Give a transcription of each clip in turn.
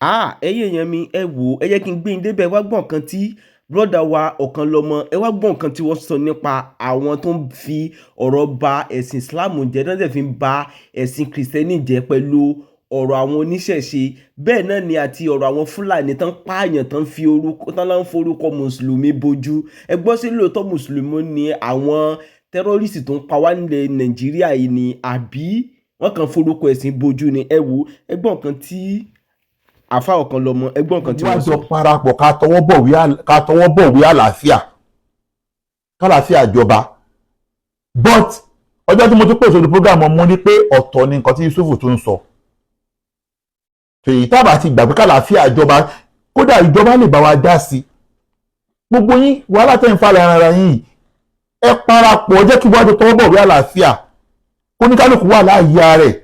Ah, ẹ̀yin èèyàn mi, ẹ wò ó, ẹ jẹ́ kí n gbé yín débẹ̀. Ẹ wá gbọ́ nǹkan tí brother wa Ọ̀kanlọ́mọ, ẹ wá gbọ́ nǹkan tí wọ́n sọ nípa àwọn tó ń fi ọ̀rọ̀ ba ẹ̀sìn Islam jẹ́, tó dẹ̀ fi ń ba ẹ̀sìn Kìrìsìtẹ́nì jẹ́ pẹ̀lú ọ̀rọ̀ àwọn oníṣẹ̀ṣe. Bẹ́ẹ̀ náà ni àti ọ̀rọ̀ àwọn Fúlàní tán pààyàn, tán fi orúkọ, tán lọ ń forúkọ Mùsùlùmí bojú. Ẹ gbọ́, sí lóòótọ́ Mùsùlùmí ni àwọn terrorist tó ń pa wá nílẹ̀ Nàìjíríà yìí ni, àbí wọ́n kàn forúkọ ẹ̀sìn bojú ni? Ẹ wò ó, ẹ gbọ́ nǹkan tí àfa Ọ̀kanlọ́mọ, ẹ gbọ́ nǹkan tí wá wọ́n jọ sọ. Parapọ̀ ká tọwọ́ bọ̀wé àlàáfíà, kálàáfíà jọba. But ọjọ́ tí mo tún pèsè orí program, mo ní pé ọ̀tọ̀ ni nǹkan tí Yusufu tún ń sọ. Fèyí tábà ti gbàgbé kálàáfíà jọba, kódà ìjọba lè bá wa dá sí i. Gbogbo yín, wàhálà tẹ́ ń fa ara yín, ẹ parapọ̀, jẹ́ kí wọ́n tọwọ́ bọ̀wé àlàáfíà, kóníkálùkù wà láàyè rẹ̀,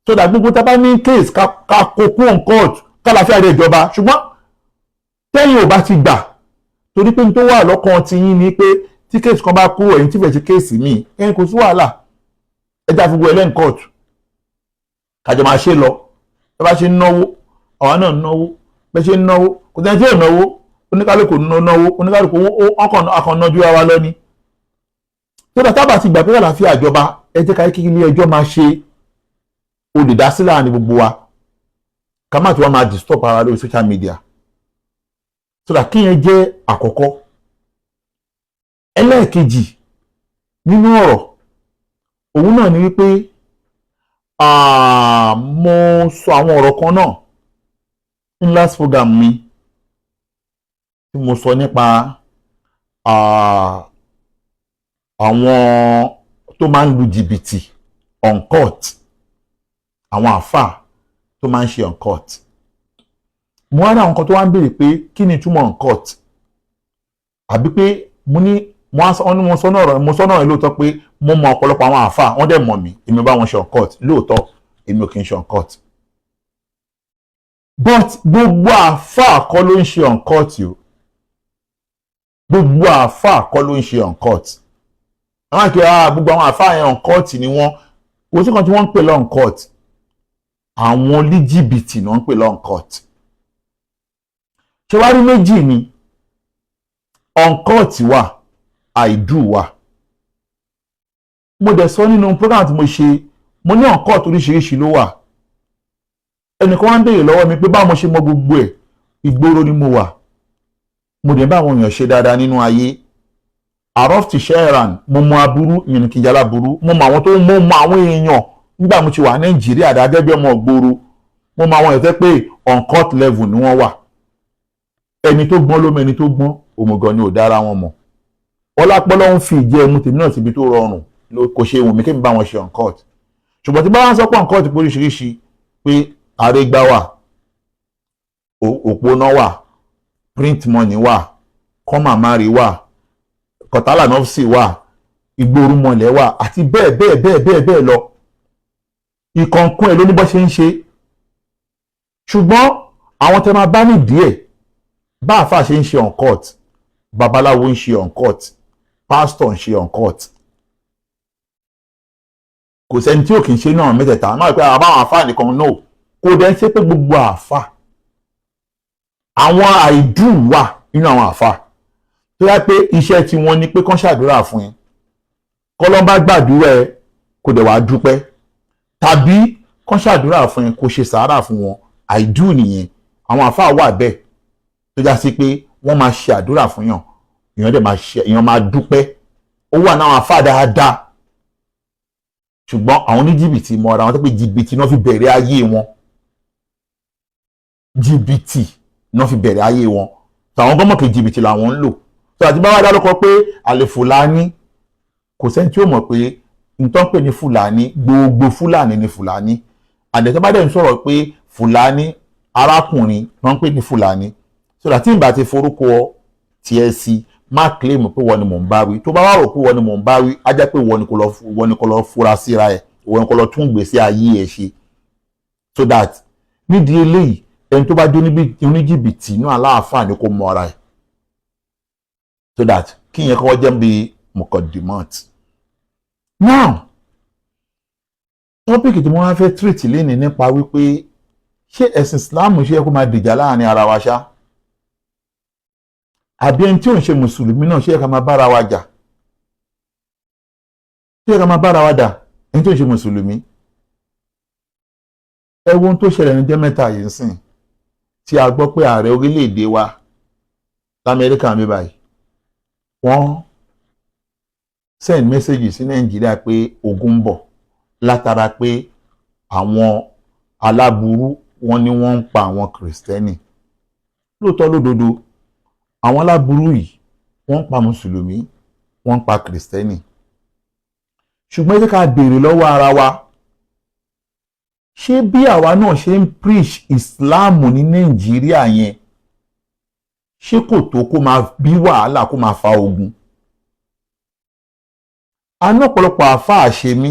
so that gbogbo tá a bá ní case, ká kó kúrò ní court, kálàáfíà rẹ̀ jọba. Ṣùgbọ́n tẹ́yìn ò bá ti gbà, torí pé n tó wà lọ́kàn ti yín ni pé tí case kan bá kúrò, ẹ̀yin tí fẹ́ ṣe case míì, ẹ̀yin kò sí wàhálà, ẹ já fi gbogbo ẹlẹ́yìn court, kájọ máa ṣe lọ. Ẹ bá ṣe ń náwó, àwa náà ń náwó. Bẹ́ ṣe ń náwó, kò sẹ́ni tí ò náwó. Oníkálukú ń náwó, oníkálukú ọkàn akànnájú wa lọ ni. Tó dà tábà ti gbà pé àlàáfíà jọba, ẹ jẹ́ ká kí ilé ẹjọ́ máa ṣe olùdásílẹ̀ láàrin gbogbo wa, ká má tí wọ́n máa disturb ara lórí social media. So that kíyẹn jẹ́ àkọ́kọ́. Ẹlẹ́ẹ̀kejì nínú ọ̀rọ̀ òun náà ni wípé mo sọ àwọn ọ̀rọ̀ kan náà ní last program mi tí mo sọ nípa àwọn tó máa ń lu jìbìtì on court, àwọn àáfàá tó máa ń ṣe on court. Mo wá ní àwọn kan tó wá ń béèrè pé kí ni ìtumọ̀ on court, àbí pé mo ní mo á sọ ní mo sọ náà rẹ̀ lóòótọ́ pé mo mọ ọ̀pọ̀lọpọ̀ àwọn àáfàá, wọ́n dẹ̀ mọ̀ mí, èmi bá wọn ṣe on court. Lóòótọ́, èmi ò kì í ṣe on court, but gbogbo àáfàá kọ́ ló ń ṣe on court o. Gbogbo àáfàá kọ́ ló ń ṣe on court. Àwọn àkè, gbogbo àwọn àáfàá yẹn, on court ni wọ́n. Kò sí kan tí wọ́n ń pè lọ́ on court. Àwọn oníjìbìtì náà ń pè lọ́ on court. Ṣé wàá rí, méjì ni on court wà, àìdù wà. Mo dẹ̀ sọ nínú program tí mo ṣe, mo ní on court oríṣiríṣi ló wà. Ẹnìkan wá ń béèrè lọ́wọ́ mi pé báwo mo ṣe mọ gbogbo ẹ̀. Ìgboro ni mo wà, mo dẹ̀ bá àwọn èèyàn ṣe dáadáa nínú ayé. Àrọ́fìtì ṣẹ́ẹ̀ràn, mo mọ aburú ìyẹn kì í jẹ́ aláburú. Mo mọ àwọn tó, mo mọ àwọn èèyàn nígbà mo ti wà Nàìjíríà dáa bí ọmọ ìgboro. Mo mọ àwọn èèyàn tẹ́ pé on court level ni wọ́n wà. Ẹni tó gbọ́n ló mọ ẹni tó gbọ́n, òmùgọ̀ ni ò dára wọn mọ̀. Ọlápọ́lọ́ ń fi ìjẹ́ ẹmu tèmi náà síbi tó rọrùn, kò ṣe wùn mí kí n bá wọn ṣe on court. Ṣùgbọ́n tí bá wọn sọ pé on court pé oríṣiríṣi, pé àrégbá wà, òpónà wà, print money wà, kọ́màmárì wà, kọ̀tálà nọ́ọ̀sì wà, ìgbórúmọlẹ̀ wà, àti bẹ́ẹ̀ bẹ́ẹ̀ bẹ́ẹ̀ bẹ́ẹ̀ bẹ́ẹ̀ lọ. Ìkọ̀ọ̀kan ẹ̀ ló ní bọ́ ṣe ń ṣe. Ṣùgbọ́n àwọn tẹ́ máa bá nídìí ẹ̀, bá àáfàá ṣe ń ṣe on court, babaláwo ń ṣe on court, pastor ń ṣe on court. Kò sẹ́ni tí ò kì í ṣe náà mẹ́tẹ̀ẹ̀ta máa pẹ́ àbáwọn àáfàá nìkan náà. Kò dẹ̀ ń ṣe pé gbogbo àáfàá. Àwọn àìdù wà nínú àwọn àáfàá tó yá pé iṣẹ́ tí wọ́n ní pé kán ṣàdúrà fún yín, kọ́lọ́n bá gbàdúrà ẹ, kò dẹ̀ wá dúpẹ́, tàbí kán ṣàdúrà fún yín, kó ṣe sàárà fún wọn. Àìdù nìyẹn. Àwọn àáfàá wà bẹ́ẹ̀ tó já sí pé wọ́n máa ṣe àdúrà fún yàn, èèyàn dẹ̀ máa ṣe, èèyàn máa dúpẹ́. Ó wà náà, àwọn àáfàá dáadáa. Ṣùgbọ́n àwọn oníjìbìtì mọ́ra àwọn tó pé jìbìtì náà fi bẹ̀rẹ̀ ayé wọn, jìbìtì náà fi bẹ̀rẹ̀ ayé wọn, tàwọn gọ́mọ̀kì jìbìtì làwọn ń lò tó. Àti báwa dárúkọ pé àlè Fúlàní, kò sẹ́ni tí ó mọ̀ pé nǹkan pè ní Fúlàní, gbogbo Fúlàní ni Fúlàní. Àdẹ̀tọ́ bá dẹ̀ ń sọ̀rọ̀ pé Fúlàní, arákùnrin náà ń pè ní Fúlàní. So that tí n bá ti forúkọ tiẹ̀ sí, má claim pé wọ́n ni mò ń bá wí. Tó bá wà rò pé wọ́n ni mò ń bá wí, á jẹ́ pé wọ́n ni kò lọ fura síra ẹ̀, wọ́n ni kò lọ tún gbèsè ayé ẹ̀ ṣe. So that nídìí eléyìí, ẹni tó bá dé oníjìbìtì inú aláàfáà ni kò mọ ara ẹ̀. So that kí ìyẹn kọ́kọ́ jẹ́ bí mukaddimat. Now, topic tí mo wá fẹ́ treat lénìí nípa wípé Ṣé ẹ̀sìn Islam ṣe yẹ kó máa dìjà láàrin ara wa ṣá? Àbí ẹni tí ò ń ṣe mùsùlùmí náà, ṣe yẹ ká máa bára wa jà? Ṣé yẹ ká máa bára wa dà, ẹni tí ò ń ṣe mùsùlùmí? Ẹ wo ohun tó ṣẹlẹ̀ ní jẹ́ mẹ́ta yìí sìn, tí a gbọ́ pé ààrẹ orílẹ̀-èdè wa l'Amẹ́ríkà mi báyìí, wọ́n send message sí Nàìjíríà pé ogun ń bọ̀, látara pé àwọn aláburú, wọ́n ní wọ́n ń pa àwọn Kìrìsìtẹ́nì. Lóòótọ́ lódodo, àwọn aláburú yìí, wọ́n ń pa mùsùlùmí, wọ́n ń pa Kìrìsìtẹ́nì. Ṣùgbọ́n ẹ jẹ́ ká béèrè lọ́wọ́ ara wa, ṣé bí àwa náà ṣe ń preach Islam ní Nàìjíríà yẹn, ṣé kò tó kó máa bí wàhálà, kó máa fa ogun? A ní ọ̀pọ̀lọpọ̀ àáfàá ṣe mí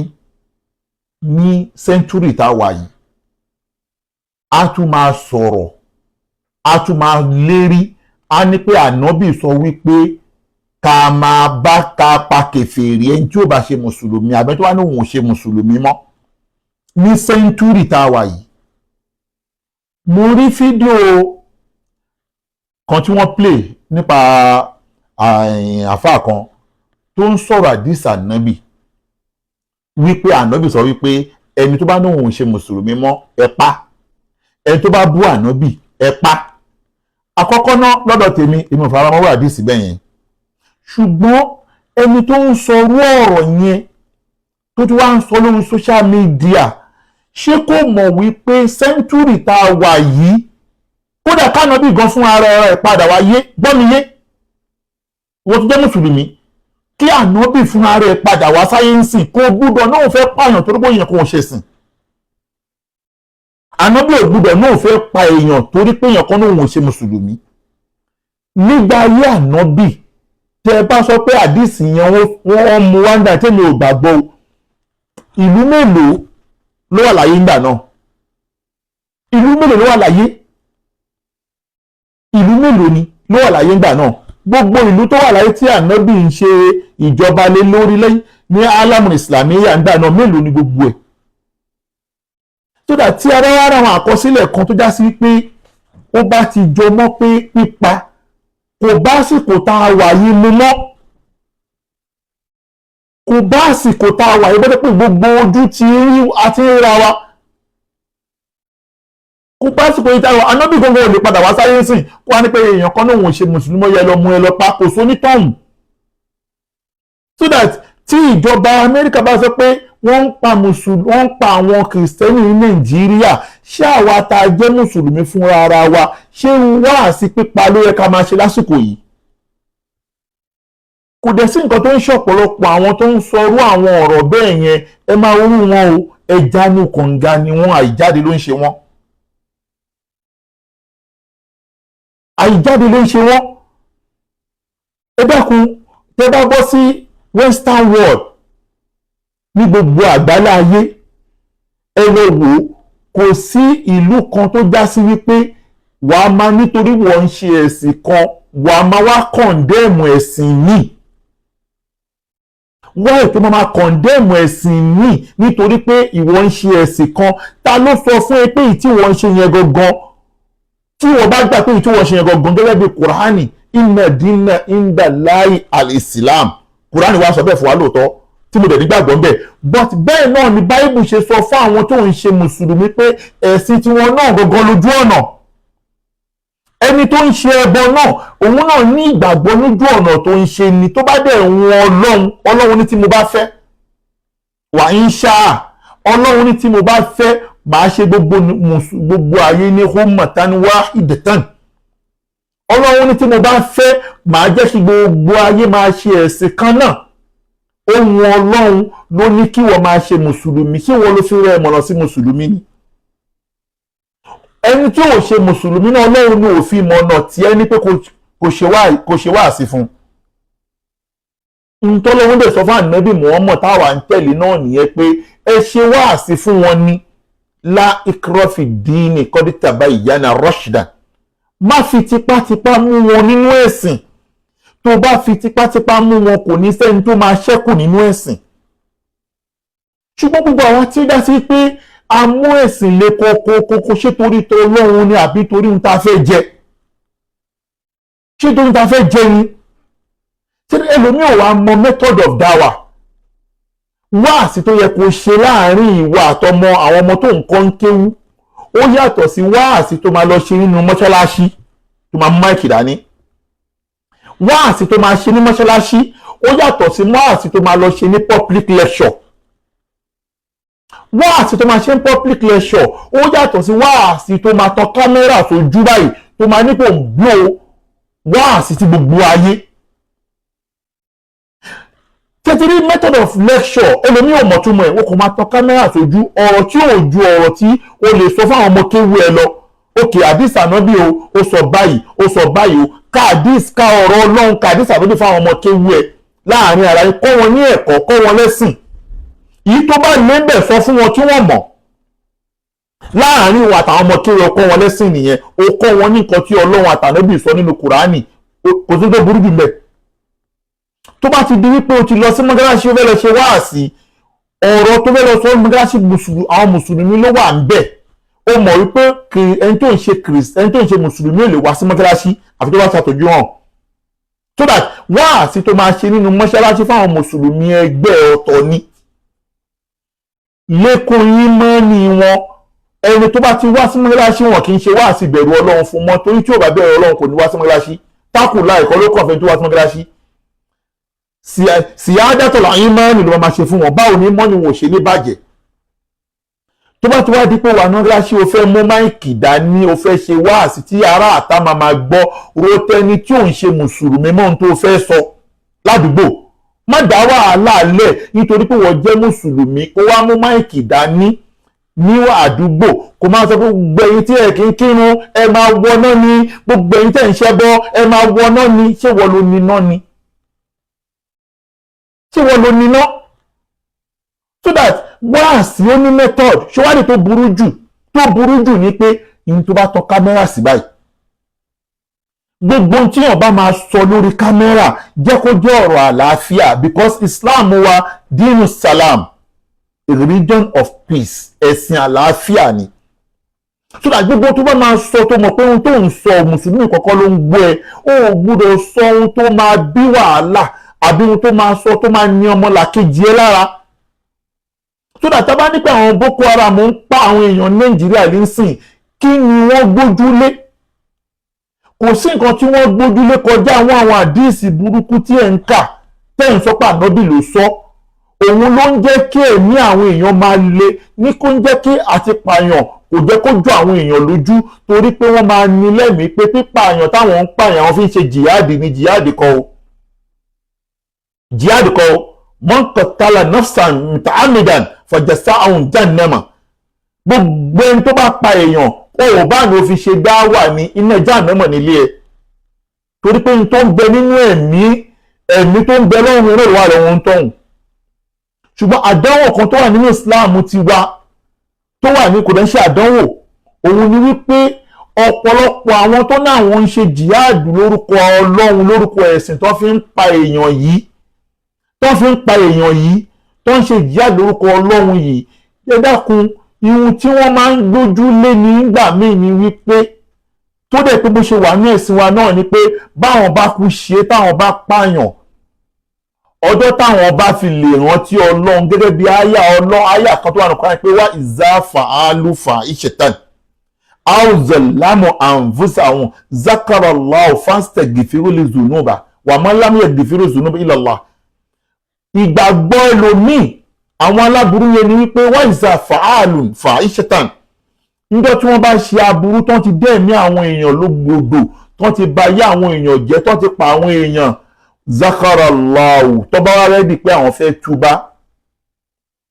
ní century tá a wà yìí. A tún máa sọ̀rọ̀, a tún máa lérí, a ní pé Ànábì sọ wípé ká máa bá ká pa kèfèrí, ẹni tí ó bá ṣe mùsùlùmí, àbẹ́ tó wá ní òun ò ṣe mùsùlùmí mọ́, ní century tá a wà yìí. Mo rí fídíò kan tí wọ́n play nípa àáfàá kan tó ń sọ̀rọ̀ àdìsí Ànábì, wípé Ànábì sọ wípé ẹni tó bá ní òun ò ṣe mùsùlùmí mọ́, ẹ pa. Ẹni tó bá bú Ànábì, ẹ pa. Àkọ́kọ́ náà, lọ́dọ̀ tèmi, èmi ò fara mọ́ àdìsí bẹ́ẹ̀ yẹn. Ṣùgbọ́n ẹni tó ń sọ irú ọ̀rọ̀ yẹn, tó ti wá ń sọ lórí social media, ṣé kò mọ̀ wípé century tá a wà yìí, kódà kÁnábì gan fún ara ẹ̀ padà wáyé, gbọ́ mi yé, wọ́n tó jẹ́ mùsùlùmí, kí Ànábì fún ara ẹ̀ padà wá sáyé ń sìn, kó gbúdọ̀ náà fẹ́ pààyàn torí pé èèyàn kò ṣe sìn. Ànábì ò gbúdọ̀ náà fẹ́ pa èèyàn torí pé èèyàn kan náà ò ṣe mùsùlùmí. Nígbà ayé Ànábì, tẹ ẹ bá sọ pé àdìsí yẹn wọ́n mú wá ń dà, tẹ́mi ò gbàgbọ́ o. Ìlú mélòó ló wà láyé ńgbà náà? Ìlú mélòó ló wà láyé? Ìlú mélòó ni ló wà láyé ńgbà náà? Gbogbo ìlú tó wà láyé tí Ànábì ń ṣe ìjọba lé lórí lẹ́yìn ní alamu islamiyya ńgbà náà, mélòó ni gbogbo ẹ̀? So that tí a bá wá ra àwọn àkọsílẹ̀ kan tó já sí pé ó bá ti jọ mọ́ pé pípa kò bá àsìkò tá a wà yìí mu mọ́, kò bá àsìkò tá a wà yìí bọ́dọ̀ pé gbogbo ojú ti rí àti ríra wa, kò bá àsìkò yìí tá a wà. Ànábì gbogbo ò lè padà wá sáyé sìn, kó wá ní pé èèyàn kan náà òun ṣe mùsùlùmí, yẹ lọ mú ẹ lọ pa, kò sónítọ̀hún. So that tí ìjọba Amẹ́ríkà bá sọ pé wọ́n ń pa mùsùlùmí, wọ́n ń pa àwọn Kìrìsìtẹ́nì ní Nàìjíríà, ṣé àwa tá a jẹ́ mùsùlùmí fúnra ara wa, ṣé wáàsí pípa ló yẹ ká máa ṣe lásìkò yìí? Kò dẹ̀ sí nǹkan tó ń ṣọ̀pọ̀lọpọ̀ àwọn tó ń sọrú àwọn ọ̀rọ̀ bẹ́ẹ̀ yẹn. Ẹ máa rú wọn o, ẹja ní kànga ni wọ́n, àìjáde ló ń ṣe wọ́n, àìjáde ló ń ṣe wọ́n. Ẹ dákun, tẹ bá bọ́ sí western world, ní gbogbo àgbálá ayé, ẹ lọ wò ó, kò sí ìlú kan tó já sí wípé wàá máa nítorí wọ́n ń ṣe ẹ̀sìn kan, wàá máa wá condemn ẹ̀sìn míì. Wá ètò máa condemn ẹ̀sìn míì nítorí pé ìwọ ń ṣe ẹ̀sìn kan. Ta ló sọ fún ẹ pé èyí tí wọ́n ń ṣe yẹn gangan, tí wọ́n bá gbà pé èyí tí wọ́n ṣe yẹn gangan gẹ́gẹ́ bí Kùránì, inna dina inda Allahi al-Islam, Kùránì wa sọ bẹ́ẹ̀ fún wa lóòótọ́, tí mo dẹ̀ nígbàgbọ́ ńbẹ̀, but bẹ́ẹ̀ náà ni Báíbù ṣe sọ fún àwọn tó ń ṣe mùsùlùmí pé ẹ̀sìn tiwọn náà gangan lójú ọ̀nà. Ẹni tó ń ṣe ẹbọ náà, òun náà ní ìgbàgbọ́ lójú ọ̀nà tó ń ṣe ni. Tó bá dẹ̀ wọn Ọlọ́run, Ọlọ́run ní tí mo bá fẹ́ wà ń ṣáà, Ọlọ́run ní tí mo bá fẹ́, màá ṣe gbogbo ayé ní ummatan wahidatan. Ọlọ́run ní tí mo bá fẹ́, màá jẹ́ kí gbogbo ayé máa ṣe ẹ̀sìn kan náà. Ohun Ọlọ́run ló ní kí wọ́n máa ṣe mùsùlùmí. Ṣé wọ́n ló fi rẹ́ mọ̀nà sí mùsùlùmí ni? Ẹni tí ò ṣe mùsùlùmí náà, Ọlọ́run ní òfin mọ̀nà tí ẹni pé kò ṣe wá sí fún un. Ntọ́lọ́run dẹ̀ sọ fún Ànábì Muhammad táwa ń tẹ̀lé náà nìyẹn, pé ẹ ṣe wáàsí fún wọn ní la ikraha fi dini qad tabayyana rushda. Má fi tipátipá mú wọn nínú ẹ̀sìn. Tó bá fi tipátipá mú wọn, kò ní sẹ́ni tó máa ṣẹ́kù nínú ẹ̀sìn. Ṣùgbọ́n gbogbo àwọn tí ó dá sí pé Amú ẹ̀sìn lé kókókókó. Ṣé torí tó Ọlọ́run ni àbí torí ohun tá a fẹ́ jẹ? Ṣé torí tá a fẹ́ jẹ ni? Ṣé ẹlòmíì ò wá mọ method of dawa? Wáàsí tó yẹ kó ṣe láàrin ìwà àtọmọ, àwọn ọmọ tó ń kọ́ ń kéwú, ó yàtọ̀ sí wáàsí tó máa lọ ṣe nínú mọ́ṣáláṣí, tó máa mú mic dání. Wáàsí tó máa ṣe ní mọ́ṣáláṣí, ó yàtọ̀ sí wáàsí tó máa lọ ṣe ní public lecture. Wáàsí tó máa ṣe ní public lecture, ó yàtọ̀ sí wáàsí tó máa tan kámẹ́rà sójú báyìí, tó máa ní kò ń blow wáàsí tí gbogbo ayé tètè. Method of lecture, ẹlòmíì ò mọ̀túmọ̀ ẹ̀. Wọ́n kò máa tan kámẹ́rà sójú, ọ̀rọ̀ tí ò ju ọ̀rọ̀ tí o lè sọ fáwọn ọmọ kéwú ẹ lọ. Òkè àdìs ànábì o, ó sọ báyìí, ó sọ báyìí o. Ká àdìs, ká ọ̀rọ̀ Ọlọ́run, ká àdìs ànábì fáwọn ọmọ kéwú ẹ láàrin ara yín. Kọ́ wọn ní ẹ̀kọ́, kọ́ wọn lẹ́sìn. Èyí tó bá lébẹ̀, sọ fún wọn tí wọ́n mọ̀ láàrin ìwà àtàwọn ọmọ kéwú ẹ. Kọ́ wọn lẹ́sìn nìyẹn. O kọ́ wọn ní nǹkan tí Ọlọ́run àtànábì sọ nínú Kùránì. Kò sí tó burú jù mẹ́. Tó bá ti di wípé o ti lọ sí mọ́gàláṣí, o fẹ́ lọ ṣe wáàsí, ọ̀rọ̀ tó fẹ́ lọ sọ mọ́gàláṣí, àwọn mùsùlùmí ló wà ń bẹ̀. Ó mọ̀ wípé ẹni tó ń ṣe ẹni tó ń ṣe mùsùlùmí ò lè wá sí mọ́gàláṣí àfi tó bá ṣàtọ́jú hàn, so that wáàsí tó máa ṣe nínú mọ́ṣáláṣí fáwọn mùsùlùmí ẹgbẹ́ ọ̀tọ̀ ni. Lékún yín mọ́ ni wọn. Ẹni tó bá ti wá sí mọ́ṣáláṣí, wọn kì í ṣe wáàsí bẹ̀rù Ọlọ́run fún mọ́, torí tí ò bá bẹ̀rù Ọlọ́run, kò ní wá sí mọ́ṣáláṣí. Tákù láìkọ́ ló kàn fẹ́ tó wá sí mọ́ṣáláṣí. Síyáádàtọ̀ làyín mọ́ọ̀nì ló máa ṣe fún wọn. Báwo ni mọ́ọ̀nì wọn ò ṣe ní bàjẹ́? Tó bá ti wá di pé wà ní mọ́ṣáláṣí, o fẹ́ mú mic dání, o fẹ́ ṣe wáàsí tí ará àta máa máa gbọ́, rotẹni tí ò ń ṣe mùsùlùmí mọ́ ohun tó fẹ́ sọ ládùúgbò. Má dá wàhálà lẹ̀ nítorí pé wọ́n jẹ́ mùsùlùmí, kó wá mú mic dání ní àdúgbò, kó máa sọ pé gbogbo ẹ̀yin tí ẹ kì í kírun, ẹ máa wọná ni, gbogbo ẹ̀yin tẹ̀ ń ṣẹbọ, ẹ máa wọná ni. Ṣé wọ́n ló níná ni? Ṣé wọ́n ló níná? So that wáàsí, ó ní method. Ṣọwádìí tó burú jù ni pé ìyẹn tó bá tan kámẹ́rà sí báyìí, gbogbo tí yàn bá máa sọ lórí kámẹ́rà, jẹ́ kó jẹ́ ọ̀rọ̀ àlàáfíà, because Islam wa, dinu salam, a religion of peace, ẹ̀sìn àlàáfíà ni. So that gbogbo tó bá máa sọ, tó mọ̀ pé ohun tó ń sọ, mùsùlùmí kọ̀ọ̀kan ló ń gbọ́ ẹ, ó gbọ́dọ̀ sọ ohun tó máa bí wàhálà àbí ohun tó máa sọ tó máa ní ọmọlàkejì ẹ lára. So that tá bá ní pé àwọn Boko Haram ń pa àwọn èèyàn Nàìjíríà nísìn, kí ni wọ́n gbójúlé? Kò sí nǹkan tí wọ́n gbójúlé kọjá àwọn àdíìsì burúkú tí ẹ̀ ń kà, tẹ́ ń sọ pé ànábì ló sọ. Òun ló ń jẹ́ kí ẹ̀mí àwọn èèyàn máa le ní, kó ń jẹ́ kí àti pààyàn kò jẹ́ kó jọ àwọn èèyàn lójú, torí pé wọ́n máa ní lẹ́mìí pé pípààyàn táwọn ń pààyàn, àwọn fi ń ṣe jihadi ní. Jihadi kọ́ o, jihadi kọ́ o. Man qatala nafsan muta'ammidan fajaza'uhu jahannama. Gbogbo ẹni tó bá pa èèyàn, ó ò bá ní o fi ṣe dáwà ní, iná jahannama nílé ẹ, torí pé n tó ń bẹ nínú ẹ̀mí, ẹ̀mí tó ń bẹ lọ́rùn rẹ̀ wà lọ́wọ́ ń tọ̀hún. Ṣùgbọ́n àdánwò kan tó wà nínú Islam ti wa, tó wà ní kò dẹ́ ṣe àdánwò, òun ni wípé ọ̀pọ̀lọpọ̀ àwọn tó náà wọ́n ń ṣe jihad lórúkọ Ọlọ́run, lórúkọ ẹ̀sìn tó fi ń pa èèyàn yìí, tó fi ń pa èèyàn yìí, tó ń ṣe jihad lórúkọ Ọlọ́run yìí, ẹ dákun, ihun tí wọ́n máa ń gbójú lé nígbà míì ni wípé, tó dẹ̀ pé bó ṣe wà ní ẹ̀sìn wa náà ni pé báwọn bá kú ṣe, táwọn bá pààyàn, ọjọ́ táwọn bá fi lè rántí Ọlọ́run, gẹ́gẹ́ bí àyà Ọlọ́run, àyà kan tó wà nìkan pé wá ìzáfà álùfà ìṣẹ̀tàn àwùzọ̀lámù àǹfùsàwọn zakarallahu fastaghfiru li zunuba wà má lam yaghfiru zunuba illallah. Ìgbàgbọ́ ẹlòmíì, àwọn aláburú yẹn, ni wípé wá ìzáfà álùfà ìṣẹ̀tàn, níjọ́ tí wọ́n bá ṣe aburú tán, ti dẹ́ẹ̀mí àwọn èèyàn lógbòdò, tán ti ba ayé àwọn èèyàn jẹ́, tán ti pa àwọn èèyàn, zakarallahu, tó bá wá ready pé àwọn fẹ́ túbá,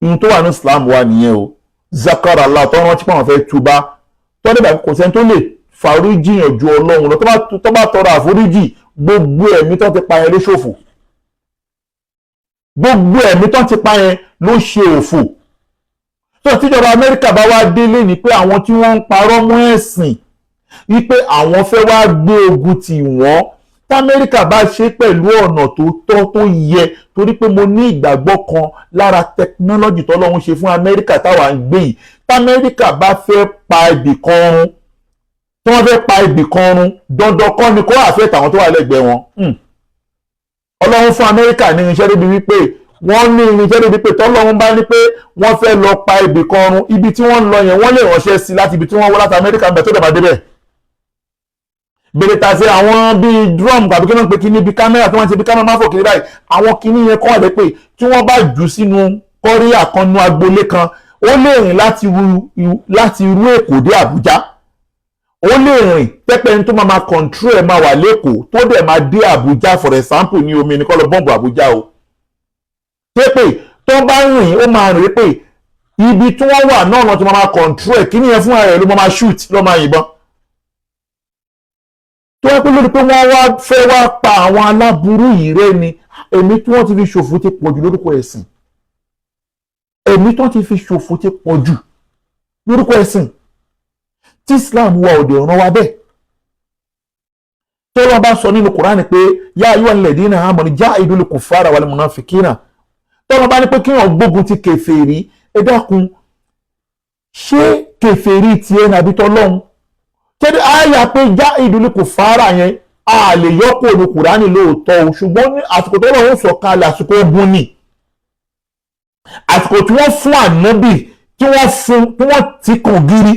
ihun tó wà ní Islam wa nìyẹn o, zakarallahu, tó rántí pé àwọn fẹ́ túbá, tó dẹ̀ bá kò sẹ́ni tó lè foríjì yàn ju Ọlọ́run lọ, tó bá tọrọ àforíjì, gbogbo ẹ̀mí tó ti pa yẹn ló ṣòfò, gbogbo ẹ̀mí tó ti pa yẹn ló ṣe òfò. Tó tíjọba Amẹ́ríkà bá wá délé ní pé àwọn tí wọ́n ń parọ́ mọ́ ẹ̀sìn, wípé àwọn fẹ́ wá gbé ogun tì wọ́n, Tamẹ́ríkà bá ṣe pẹ̀lú ọ̀nà tó tọ́, tó yẹ, torí pé mo ní ìgbàgbọ́ kan lára technology tọ́lọ́run ṣe fún Amẹ́ríkà táwa ń gbé yìí. T'Amẹ́ríkà bá fẹ́ pa ibì kan run, tí wọ́n fẹ́ pa ibì kan run, dandan kọ́ ni kó àfẹ́ tàwọn tó wà lẹ́gbẹ̀ẹ́ wọn. Ọlọ́run fún Amẹ́ríkà ní irinṣẹ́ débi wípé wọ́n ní irinṣẹ́ débi pé tọ́lọ́run bá ní pé wọ́n fẹ́ lọ pa ibì kan run, ibi tí wọ́n ń lọ yẹn, wọ́n lè ránṣẹ́ sí láti ibi tí wọ́n wọ́ láti Amẹ́ríkà ń bẹ̀ tó dẹ̀ bá débẹ̀. Bèrè tàṣe àwọn bíi drum tàbí kí wọ́n pe kíní bíi kámẹ́rà tí wọ́n ti bí kámẹ́rà máa fò kiri báyìí, àwọn kíní yẹn kọ́ ọ̀lẹ́ pé tí wọ́n bá jù sínú kọ́ríà kan nú agboolé kan, ó lè rìn láti rú Èkó dé Àbújá. Ó lè rìn pẹ́pẹ́ ní tó máa control ẹ̀ máa wà lẹ́kọ̀ọ́ tó dẹ̀ máa dé Àbújá. For example, ní omi ní kọ́ lọ bọ́ǹbù Àbújá o. Pépè tó bá rìn, ó máa rìn pé ibi tí wọ́n wà náà wọ́n ti máa control ẹ̀, kíní yẹn fúnra rẹ̀ ló máa shoot, ló máa yìnbọn. Tó wá pé lórí pé wọ́n wá fẹ́ wá pa àwọn aláburú yìí rẹ́ ni, ẹ̀mí tí wọ́n ti fi ṣòfò ti pọ̀ jù lórúkọ ẹ̀sìn. Ẹ̀mí tí wọ́n ti fi ṣòfò ti pọ̀ jù lórúkọ ẹ̀sìn tí Islam wa òde ràn wá bẹ́ẹ̀. Tó wọ́n bá sọ nínú Kùránì pé yá ayyuhal ladina amanu jahidul kuffara wal munafikina, tó wọ́n bá ní pé kí wọ́n gbógun ti kèfèrí, ẹ dákun, ṣé kèfèrí tiẹ̀ nàbí tọ́lọ́hún? Ṣé àyà pé jahidul kuffara yẹn, a lè yọkò ní Kùránì lóòótọ́ o, ṣùgbọ́n ní àsìkò tó lọ́wọ́ sọ kalẹ̀, àsìkò ogun ni, àsìkò tí wọ́n fún ànábì, tí wọ́n fún, tí wọ́n ti kàn gírí,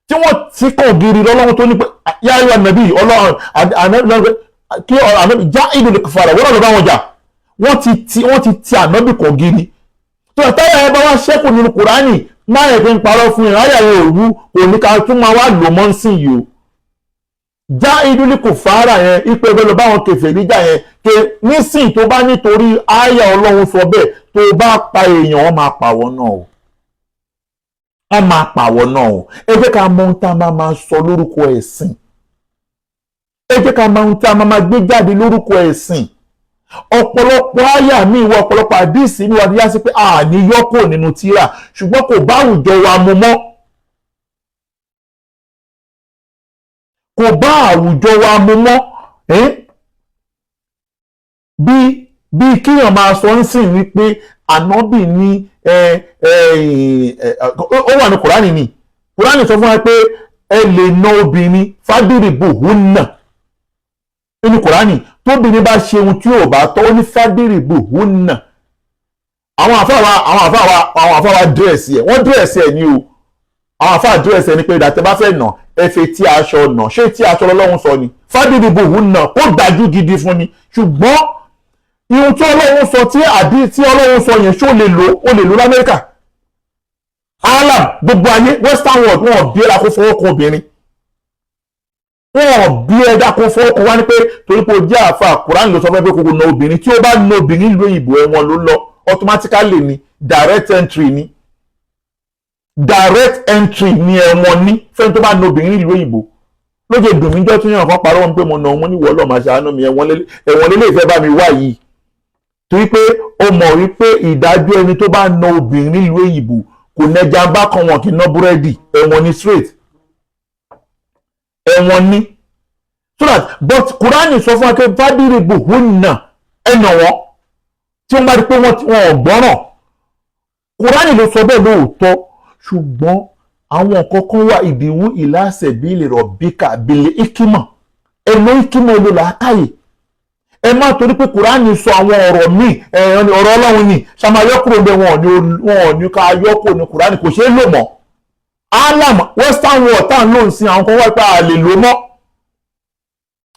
tí wọ́n ti kàn gírí lọ́lọ́run tó ní pé yáyọ ànábì ọlọ́run ànábì kí ànábì jahidul kuffara, wọ́n lọ bá wọn jà. Wọ́n ti ti ànábì kàn gírí tó ẹ̀ táyà ẹ bá wá ṣẹ́kù nínú Kùránì máa yẹ kí n parọ́ fún yẹn. Àyà yẹn òru kò ní ká tún máa wá lò mọ́ sí yìí o. Jahidul kuffara yẹn, ipe ẹgbẹ́ lọ bá wọn kèfèrí jà yẹn, ké nísìn tó bá nítorí àyà Ọlọ́run sọ bẹ́ẹ̀, tó bá pa èèyàn, wọ́n máa pàwọ́ náà o, wọ́n máa pàwọ́ náà o. Ẹ jẹ́ ká mọ ohun tá a máa máa sọ lórúkọ ẹ̀sìn. Ẹ jẹ́ ká mọ ohun tá a máa máa gbé jáde lórúkọ ẹ̀sìn. Ọ̀pọ̀lọpọ̀ àyà mi ìwọ, ọ̀pọ̀lọpọ̀ àdìsí mi wà ní yá sí pé àní yọ́kò nínú tírà, ṣùgbọ́n kò bá àwùjọ wa mu mọ́, kò bá àwùjọ wa mu mọ́. Bí kíyàn máa sọ ń sìn wípé ànábì ní ó wà ní Kùránì, ni Kùránì sọ fún wa pé ẹ lè ná obìnrin fádìrìbò húnà nínú Kùránì. Tóbìnrin bá ṣe ohun tí ò bá tọ́, ó ní fádìrìbò húnà. Àwọn àfáà wa dírẹ̀sì ẹ̀, wọ́n dírẹ̀sì ẹ̀ ní o. Àwọn àfáà dírẹ̀sì ẹ̀ ní pé ìdàtẹ́ bá fẹ́ nà, ẹ fi tí aṣọ nà. Ṣé tí aṣọ lọ́lọ́run sọ ni? Fádìrìbò húnà, kó dájú gidi fún ni. Ṣùgbọ́n ihun tí Ọlọ́run sọ, tí àbí tí Ọlọ́run sọ yẹn, ṣó lè lò? Ó lè lò l'Amẹ́ríkà, alam gbogbo ayé, western world, wọn ò bí ẹ̀dá kó fọwọ́ kan obìnrin. Wọn ò bí ẹ̀dá kó fọwọ́ kan wá ní pé torí pé o jẹ́ àfa Kùránì ló sọ fún ẹ pé kókó na obìnrin. Tí ó bá na obìnrin ìlú òyìnbó, ẹ̀wọ̀n ló lọ automatically ni, direct entry ni, direct entry ni, ẹ̀wọ̀n ní fẹ́ni tó bá na obìnrin ìlú òyìnbó. Lóye dùn mí jọ́ tí yàn kan parọ́ wọn pé mo nà wọn ní wọ́ọ́lọ́ máa ṣàánú mi, ẹ̀wọ̀n lélẹ̀ ìfẹ́ bá mi wá yìí, torí pé ó mọ̀ wípé ìdájọ́ ẹni tó bá na obìnrin nílùú òyìnbó kò nẹja bá kan, wọn kì í ná búrẹ́dì, ẹ̀wọ̀n ni, straight ẹ̀wọ̀n ni. So that, but Kùránì sọ fún wa pé fádìrìbò hùnà, ẹnà wọn tí wọ́n bá rí pé wọ́n ò gbọ́ràn. Kùránì ló sọ bẹ́ẹ̀ lóòótọ́, ṣùgbọ́n àwọn nǹkan kan wà ìdíwú ìlàsẹ̀ bí lè rọ̀ bíkà bìlẹ̀ ìkímọ̀ ẹ̀lọ́ ìkímọ̀ èlò làákàyè. Ẹ má torí pé Kùránì sọ àwọn ọ̀rọ̀ míì, ọ̀rọ̀ Ọlọ́run ni ṣàmáyọ́kúrò bẹ́ẹ̀. Wọn ò ní ká yọ́kúrò ní Kùránì, kò ṣeé lò mọ́. Alam western world tá à ń lò ń sin, àwọn kan wá pé a lè lò mọ́.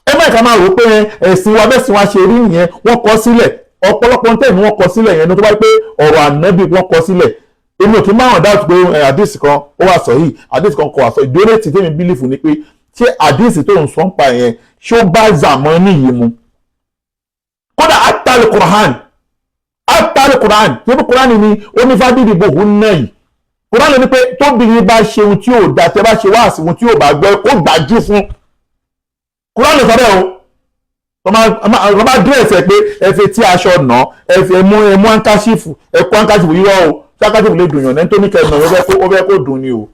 Ẹ má ìka máa rò pé ẹ̀sìn wa bẹ́ẹ̀ sìn wa ṣe rí nìyẹn. Wọ́n kọ sílẹ̀ ọ̀pọ̀lọpọ̀ ń tẹ̀ ní wọ́n kọ sílẹ̀ yẹn ní tó bá pé ọ̀rọ̀ ànábì wọ́n kọ sílẹ̀. Èmi ò kí máa hàn dáàtú pé àdìsí kan ó wà sọ yìí, àdìsí kan kò wà sọ. Ìdórí tí tèmi believe ni pé ṣé àdìsí tó ń sọ ń pa yẹn, ṣé ó bá zàmọ́ nìyí mu? Kódà atali Quran, atali Quran tí Quran ni ó ní fádìrì bò hún náà yìí. Quran ní pé tóbìnrin bá ṣe ohun tí ò da, tẹ́ bá ṣe wáàsí ohun tí ò bá gbọ́, kó gbájú fún. Quran sọ bẹ́ẹ̀ o. Wọ́n bá dírẹ̀sì ẹ̀ pé ẹ fi tí aṣọ nà, ẹ fi ẹmú handkerchief, ẹ kó handkerchief yíwọ́ o. Tí handkerchief lè dùn yàn ní tó ní kẹ́ ẹ̀ nà, ó fẹ́ kó dùn ni o.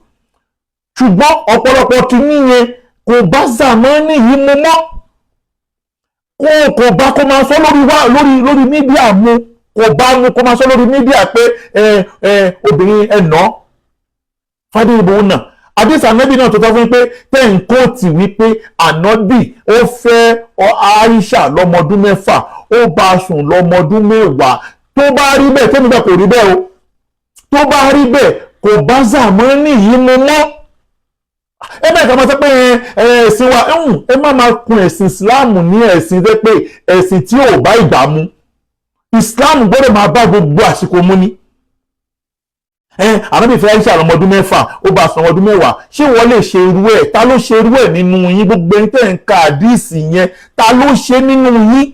Ṣùgbọ́n ọ̀pọ̀lọpọ̀ kìíní yẹn kò bá zàmánì yìí mu mọ́, kò bá kó máa sọ lórí wá lórí media mu, kò bá mu kó máa sọ lórí media pé ẹ ẹ obìnrin ẹ nà. Fadribuhunna. Àdìsí ànábì náà tó tọ́ fún pé tẹ́ ń kóòtì wípé ànábì ó fẹ́ Aisha lọ́mọdún 6, ó bá a sùn lọ́mọdún 10. Tó bá rí bẹ́ẹ̀, tẹ́mi bẹ́ẹ̀ kò rí bẹ́ẹ̀ o, tó bá rí bẹ́ẹ̀ kò bá zàmọ́nì yìí mu mọ́. Ẹ bẹ́ẹ̀ ká máa sọ pé ẹ̀sìn wa, ẹ má máa kun ẹ̀sìn Islam ní ẹ̀sìn tẹ́ pé ẹ̀sìn tí ò bá ìgbà mu. Islam gbọ́dọ̀ máa bá gbogbo àsìkò mu ni. Ànábì fẹ́ Aisha lọ́mọdún 6, ó bá sùn ọmọdún 10. Ṣé wọ́n lè ṣe irú ẹ̀? Ta ló ṣe irú ẹ̀ nínú yín? Gbogbo ẹni tẹ́ ń ka àdíìsì yẹn, ta ló ṣe nínú yín?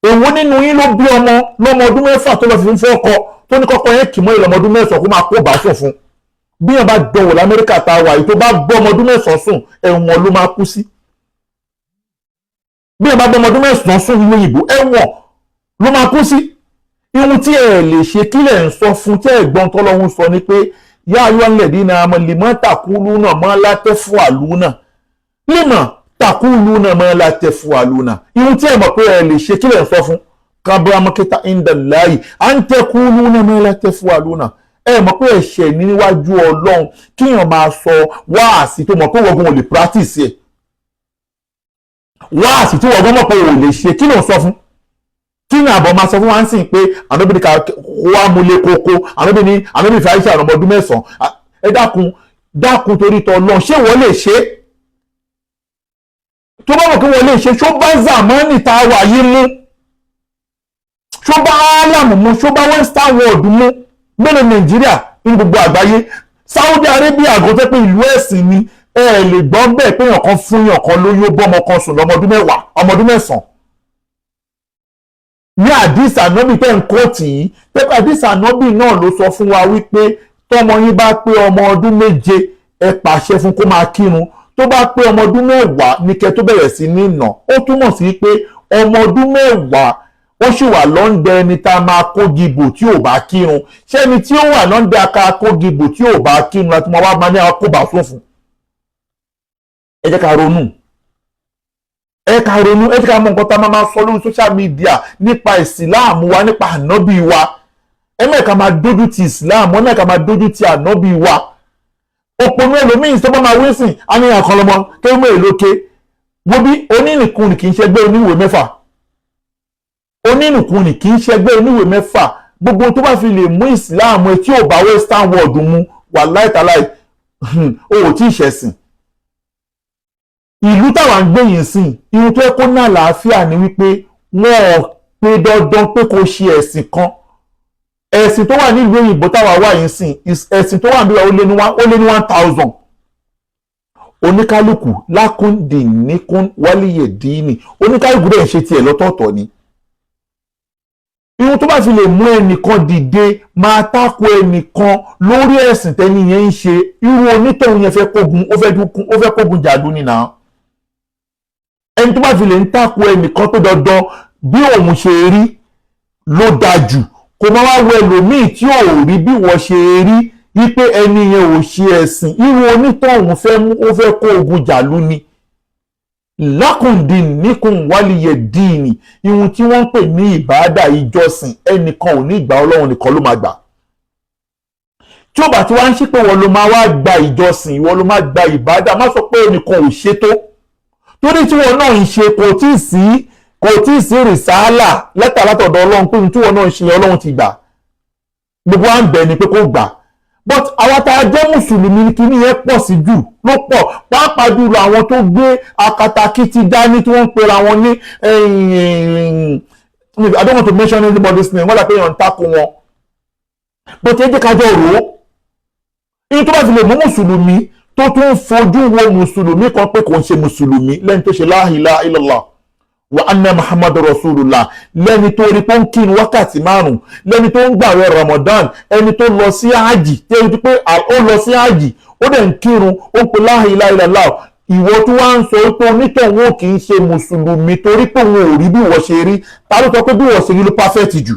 Èwo nínú yín ló bí ọmọ lọ́mọdún 6 tó lọ fi fún ọkọ tó ní kọ́kọ́ yẹn kì mọ́ ìlọ́mọdún 9 kó máa kó bá sùn fún? Bí yẹn bá dánwò l'Amẹ́ríkà tá a wà yìí, tó bá gbọ́ ọmọdún 9 sùn, ẹ̀wọ̀n ló máa kú sí. Bí yẹn bá gbọ́ ọmọdún 9 sùn nínú òyìnbó, ẹ̀wọ̀n ló máa kú sí. Ihun tí ẹ lè ṣe, kílẹ̀ ń sọ fún tí ẹ̀gbọ́n tọ́lọ́hún sọ ni pé yá ayọ́ ńlẹ̀ dínà àmọ́ lìmọ́ tàkúlù náà mọ́ látẹ́ fún àlù náà, lìmọ́ tàkúlù náà mọ́ látẹ́ fún àlù náà. Ihun tí ẹ mọ̀ pé ẹ lè ṣe, kílẹ̀ ń sọ fún kábírámọ́kítà ìndàláyì à ń tẹ́kúlù náà mọ́ látẹ́ fún àlù náà. Ẹ mọ̀ pé ẹ̀ṣẹ̀ ní níwájú Ọlọ́run kíyàn máa sọ wáàsí tó mọ̀ pé wọ́n ò lè practice ẹ̀, wáàsí tí wọ́n mọ̀ pé ò lè ṣe, kí ló ń sọ fún? Kí ni àbọ̀ máa sọ fún wa ń sìn pé ànábì ní ká wá múlé kókó, ànábì ní ànábì fi Aisha ọmọ ọdún 9? Ẹ dákun dákun torí tọ lọ, ṣé wọ́n lè ṣe? Tó bá mọ̀ pé wọ́n lè ṣe, ṣó bá zamani tá a wà yìí mú? Ṣó bá alam mu? Ṣó bá western world mú? Mélòó Nàìjíríà ní gbogbo àgbáyé? Saudi Arabia àgọ́ pé ìlú ẹ̀sìn ni, ẹ lè gbọ́ bẹ́ẹ̀ pé èèyàn kan fún èèyàn kan lóyún, ó bọ́ ọmọ kan sùn lọ́mọdún 10, ọmọdún 9. Ní àdìsí ànábì tẹ́ ń kóòtì yìí, pé àdìsí ànábì náà ló sọ fún wa wípé tọmọ yín bá pé ọmọ ọdún 7, ẹ pàṣẹ fún kó máa kírun. Tó bá pé ọmọ ọdún 10 ní kẹ́ tó bẹ̀rẹ̀ sí ní nà. Ó túmọ̀ sí pé ọmọ ọdún 10 ó sì wà lọ́ndẹ ẹni tá a máa kó gibò tí ò bá kírun. Ṣé ẹni tí ó wà lọ́ndẹ aka kó gibò tí ò bá kírun láti máa wá máa ní àwọn kóbá sún fún? Ẹ jẹ́ ká ronú, ẹ ká ronú, ẹ jẹ́ ká mọ nǹkan tá a máa sọ lórí social media nípa ìsìláàmù wa, nípa ànábì wa. Ẹ má ká máa dójú ti ìsìláàmù, ẹ má ká máa dójú ti ànábì wa. Òpònú ẹlòmíín tó bá máa wí sìn á ní àkọlọmọ kéwọ́n èlò ké wo bí onínìkùnì kì í ṣẹgbẹ́ oníwèé 6, onínìkùnì kì í ṣẹgbẹ́ oníwèé 6. Gbogbo tó bá fi lè mú ìsìláàmù ẹ tí ò bá western world mu, wàláì tàláì, o ò tí ì ṣẹ̀sìn. Ìlú táwa ń gbé yìí sìn, irun tó yẹ kó ní àlàáfíà ni wípé wọn ò pé dandan pé kó ṣe ẹ̀sìn kan. Ẹ̀sìn tó wà nílùú òyìnbó táwa wà yìí sìn, ẹ̀sìn tó wà níbí ó lé ní 1000. Oníkálukú lákùndínníkún wálíyè díìnì, oníkálukú dẹ̀ ń ṣe tiẹ̀ lọ́tọ̀ọ̀tọ̀ ni. Irun tó bá fi lè mú ẹnìkan dìde máa tako ẹnìkan lórí ẹ̀sìn tẹ́ni yẹn ń ṣe, irú onítọ̀hún yẹn fẹ́ kógun, ó fẹ́ kógun jàdú nìyà. Ẹni tó bá fi lè ń tako ẹnìkan pé dandan bí òun ṣe rí ló dáa jù, kò máa wá wo ẹlòmíì tí ò rí bí wọ́n ṣe rí wípé ẹni yẹn ò ṣe ẹ̀sìn, irú onítọ̀hún fẹ́ mú ó fẹ́ kó ogun jàlú ni. Lákùndín níkùn wálìyẹ díìnì, ihun tí wọ́n ń pè ní ìbáàdà, ìjọsìn, ẹnìkan ò ní ìgbà, Ọlọ́run nìkan ló máa gbà. Tí ó bá ti wá ń ṣe pé wọ́n ló máa wá gba ìjọsìn, ìwọ ló máa gba ìbáàdà, má sọ pé ẹnìkan ò ṣe tó, torí tí wọn náà ń ṣe kò tí ì sí rìsáálà lẹ́tà látọ̀dọ̀ Ọlọ́run pé tí wọn náà ń ṣe Ọlọ́run ti gbà. Gbogbo wa ń bẹ̀ ni pé kó gbà, but àwa tá a jẹ́ mùsùlùmí, kíní yẹn pọ̀ sí jù ló pọ̀, pàápàá jùlọ àwọn tó gbé akatakítí dání tí wọ́n ń pera wọn ní, I don't want to mention anybody's name, wọ́n dà pé èèyàn ń takò wọn, but ẹ jẹ́ ká jọ rò ó. Ní tó bá fi lè mú mùsùlùmí tó tún fojú wo mùsùlùmí kan pé kò ń ṣe mùsùlùmí, lẹ́ni tó ṣe la ilaha illallah wa anna muhammadu rasulullah, lẹ́ni tó rí pé ó ń kírun wákàtí 5, lẹ́ni tó ń gbààwẹ̀ Ramadan, ẹni tó lọ sí hajj, tí ó pé ó lọ sí hajj, ó dẹ̀ ń kírun, ó ń pe la ilaha illallah, ìwọ tó wá ń sọ pé onítọ̀hún ò kì í ṣe mùsùlùmí torí pé òun ò rí bí ìwọ ṣe rí, ta ló sọ pé bí ìwọ ṣe rí ló perfect jù?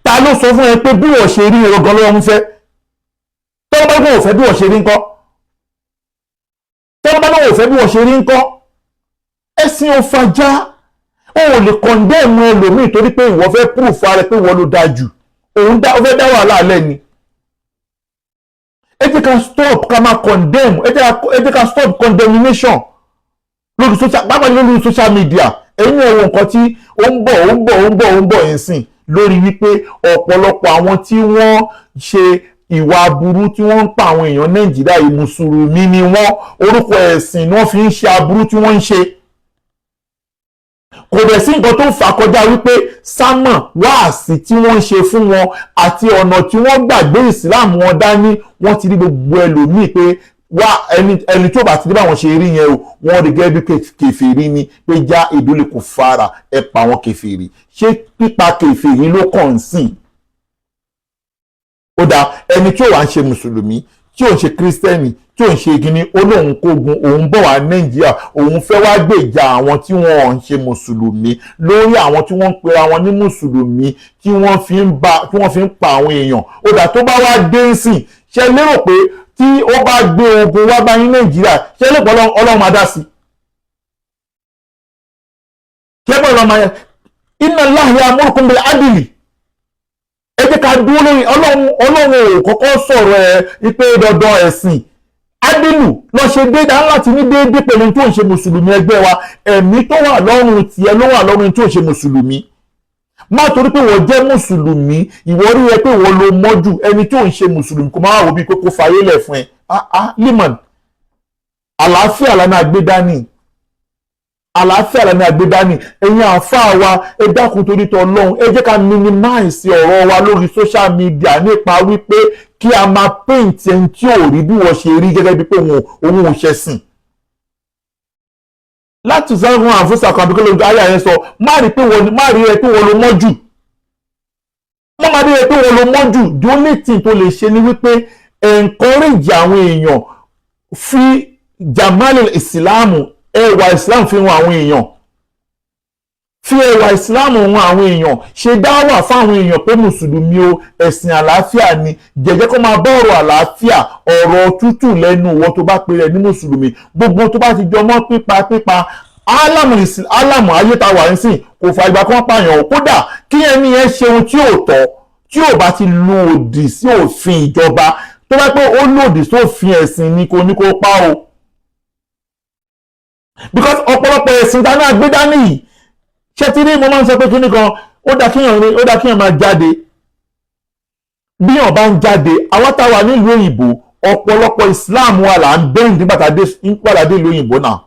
Ta ló sọ fún ẹ pé bí ìwọ ṣe rí ọgọ́ lọ́wọ́ ń fẹ́? Tọ́lá bá lóun ò fẹ́ bí ìwọ ṣe rí ńkọ́? Tọ́lá bá lóun ò fẹ́ bí ìwọ ṣe rí ńkọ́? Ẹ̀sìn ò fàjà. O ò lè condemn ẹlòmíì torí pé ìwọ fẹ́ proof ara ẹ pé ìwọ ló dáa jù. Òun dá ó fẹ́ dá wàhálà alẹ́ ni. Ẹ jẹ́ ká stop ká máa condemn. Ẹ jẹ́ ká stop condemnation lórí social, pàápàá lórí social media. Ẹ̀yin ẹ wo nǹkan tí ó ń bọ̀, ó ń bọ̀, ó ń bọ̀, ó ń bọ̀ yẹn sìn, lórí wípé ọ̀pọ̀lọpọ̀ àwọn tí wọ́n ṣe ìwà aburú, tí wọ́n ń pa àwọn èèyàn Nàìjíríà yìí, mùsùlùmí ni wọ́n. Orúkọ ẹ̀sìn ni wọ́n fi ń ṣe aburú tí wọ́n ń ṣe. Kò dẹ̀ sí nǹkan tó ń fà kọjá wípé sámà wáàsí tí wọ́n ń ṣe fún wọn àti ọ̀nà tí wọ́n gbàgbé ìsìláàmù wọn dání. Wọ́n ti rí gbogbo ẹlòmíì pé wá ẹni tó bá ti rí báwọn ṣe rí yẹn o, wọ́n rí gẹ́gẹ́ bí kèfèrí ni, pé já ìdólè kò fara ẹ pa àwọn kèfèrí. Ṣé pípa kèfèrí ló kàn ń sìn? Ó dáa, ẹni tí ò wá ń ṣe mùsùlùmí, tí ò ń ṣe kírísítẹ́nì, tí ò ń ṣe gíní, ó lóun kógun, òun bọ̀ wá Nàìjíríà, òun fẹ́ wá gbèjà àwọn tí wọ́n ń ṣe mùsùlùmí lórí àwọn tí wọ́n ń pera wọn ní mùsùlùmí, tí wọ́n fi ń pa àwọn èèyàn. Ó dà, tó bá wá dé sìn, ṣe lérò pé tí ó bá gbé ogun wá bá yín Nàìjíríà, ṣe lérò pé Ọlọ́run máa dá sí? Ṣé pé Ọlọ́run máa yẹ? Inna Allaha ya'murukum bil adli. Ẹ jẹ́ ká dúró lórí Ọlọ́run. Ọlọ́run ò kọ́kọ́ sọ̀rọ̀ ẹ wípé dandan ẹ̀sìn ádìlù lọ ṣe déédéé, láti ní déédéé pẹ̀lú tó ń ṣe mùsùlùmí ẹgbẹ́ wa. Ẹ̀mí tó wà lọ́rùn tiẹ̀ ló wà lọ́rùn tó ń ṣe mùsùlùmí. Má torí pé wọ́n jẹ́ mùsùlùmí, ìwọ rí ẹ pé wọ́n ló mọ́jú ẹni tó ń ṣe mùsùlùmí, kò máa wò bí pé kó fàyè lẹ̀ fún ẹ. Ah ah, liman àlàáfíà lánàá àgbé dání, àlàáfíà lánàá àgbé dání. Ẹ̀yin àáfàá wa, ẹ dákun torí tọ Ọlọ́run, ẹ jẹ́ ká minimize ọ̀rọ̀ wa lórí social media nípa wípé kí a máa paint ẹni tí ò rí bí wọ́n ṣe rí gẹ́gẹ́ bí pé òun ò ṣẹ̀sìn láti sọ́run àfúsà kan àbíkọ́ lójú ayé àyẹn sọ. Má rí pé wọ́n, má rí ẹ pé wọ́n ló mọ́ jù, má má rí ẹ pé wọ́n ló mọ́ jù. The only thing tó lè ṣe ni wípé encourage àwọn èèyàn, fi jamal ìsìláàmù, ẹwà ìsìláàmù fi hàn àwọn èèyàn, fi ẹwà ìsìláàmù hàn àwọn èèyàn, ṣe dáwà fáwọn èèyàn pé mùsùlùmí o, ẹ̀sìn àlàáfíà ni. Jẹ̀jẹ́ kó máa bá ọ̀rọ̀ àlàáfíà, ọ̀rọ̀ tútù lẹ́nu ìwọ tó bá pe rẹ̀ ní mùsùlùmí. Gbogbo tó bá ti jọ mọ́ pípa pípa, álàmù ayé ta wà nísìn kò fà ìgbà kan pààyàn o. Kódà kí ẹni yẹn ṣe ohun tí ò tọ́, tí ò bá ti lòdì sí òfin ìjọba, tó bá pé ó lòdì sófin ẹ̀sìn ni, kò ní kó pa o, because ọ̀pọ̀lọpọ̀ ẹ̀sìn dáná agbédání yìí, ṣé tí ní mo máa ń sọ pé kíní kan, ó dá kíyàn máa jáde. Bí yàn bá ń jáde, àwọn tá a wà nílùú òyìnbó, ọ̀pọ̀lọpọ̀ Islam wa là ń bend nígbà tá a dé ìlú òyìnbó náà,